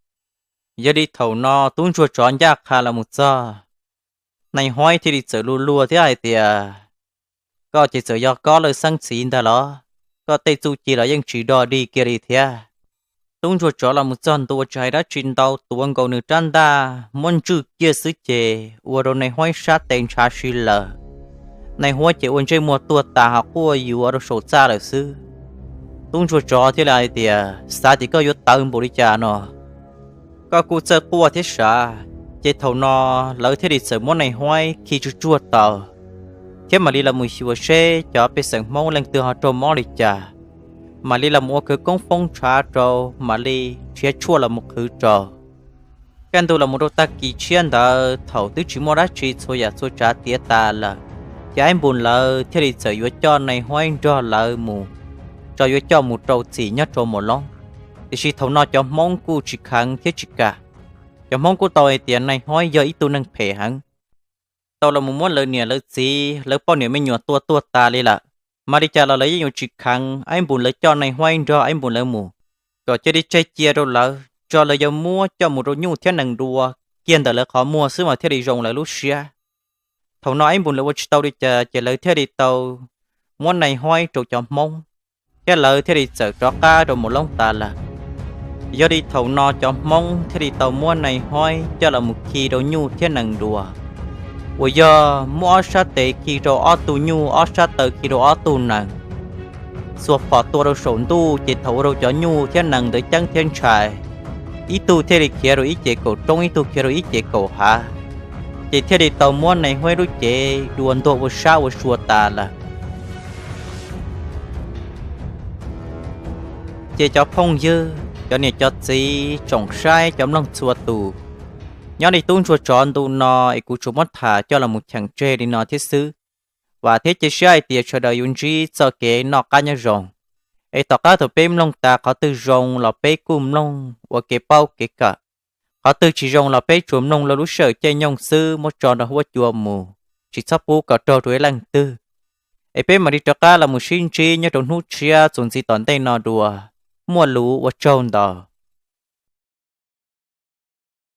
Yog li thaum no tub ntsuag tsov ncaj qha los mus txog, nais huaib thiaj li txawm luag luag thiab hais tias, koj ces txawm yog koj lawv xeeb txiv ntag los? Koj tej txuj ci los yeej tsis dog dig kiag li thiab. Tub ntsuag tsov los mus txog ntua tsis hais dab tsi ntau, tuav nkaus nws rab ntaj muab ntswj kiag xwb ces ua rau nais huaib sab tes ntshav si lawm. Nais huaib ces ua ntsej muag tuag tas ho quaj yuav rau saum txaj lawm xwb. Tub ntsuag tsov thiaj li hais tias, xav tias koj yuav tawv npaum li cas no, koj kuj txawj quaj thiab sav. Ces thaum no lawv thiaj li txawm muab nais huaib khi tsuj tsuag tau, thiab mam li los mus xyuas seb cov pej xeem Hmoob leej twg ho raug mob li cas, mam li los mus ua khawv koob foob tshav rau, mam li nrhiav tshuaj los mus qhwv rau. Kaj ntug los mus rau tag kis tshiab ntawd thaum twb tsis muaj dab tsi txhua yam txhua tsav tiav tas lawm, ces Aib Npus lawv thiaj li txawm yuav coj nais huaib nrog lawv mus, tso yuav coj mus rau txim nyob rau Muas Loob. Tiam sis thaum no cov Hmoob kuj tsis kheev thiab tsis kam. Cov Hmoob kuj tau hais tias nais huaib yog ib tug neeg phem heev, tau los mus muab lawv niam lawv txiv lawv poj niam me nyuam tua tuag tas li lawm. Mas li cas los lawv yeej yuav tsis kheev Aib Npus lawv coj nais huaib nrog Aib Npus lawv mus, kom cia li tseg cia rau lawv, tso lawv yuav muab coj mus rau nyuj thiab nees dua kiag ntawm lawv qhov muag xwb mas thiaj li zoo lawv lub siab. Thaum no Aib Npus lawv ua tsis tau li cas ces lawv thiaj li tau muab nais huaib rau cov Hmoob, thiab lawv thiaj li txawm rov qab rau Muas Loob tas lawm. Yog li thaum no cov Hmoob thiaj li tau muab nais huaib coj los mus khi rau nyuj thiab nees dua, uas yog muab ob sab tes khi rau ob tug nyuj, ob sab taw khi rau ob tug nees, xuas phom tua rau saum ntuj ces thaum ua rau cov nyuj thiab nees ntawd ceeb thiab ntshai, ib tug thiaj li khiav rau ib ce kaum roob, ib tug khiav rau ib ce kaum hav, ces thiaj li tau muab nais huaib lub cev dua ntuag ua sab ua sua tas lawm. Ces cov phooj ywg, cov niam cov txiv, tsoom saib, cov mloog txhua tus, nyob li tub ntsuag tsov ntu no es kuv tsuas muab tham coj los mus cheem tseg li no thiab xwb. Vam thiab cia siab hais tias sawv daws yuav ntsib txoj kev noj qab nyob zoo. Es tom qab thaum peb mloog tas qhov twg zoo los peb kuj mloog ua kev paub kev kawm, qhov twg tsis zoo los peb tsuas mloog lub sij hawm caij nyoog xwb muab tso nrog huab cua mus, tsis txhob pub kom raug rau ib leej twg. Es peb mam li rov qab los mus sib ntsib nyob rau hnub tshiab txuas ntxiv tom ntej no dua. Muaj lus ua tsaug ntau.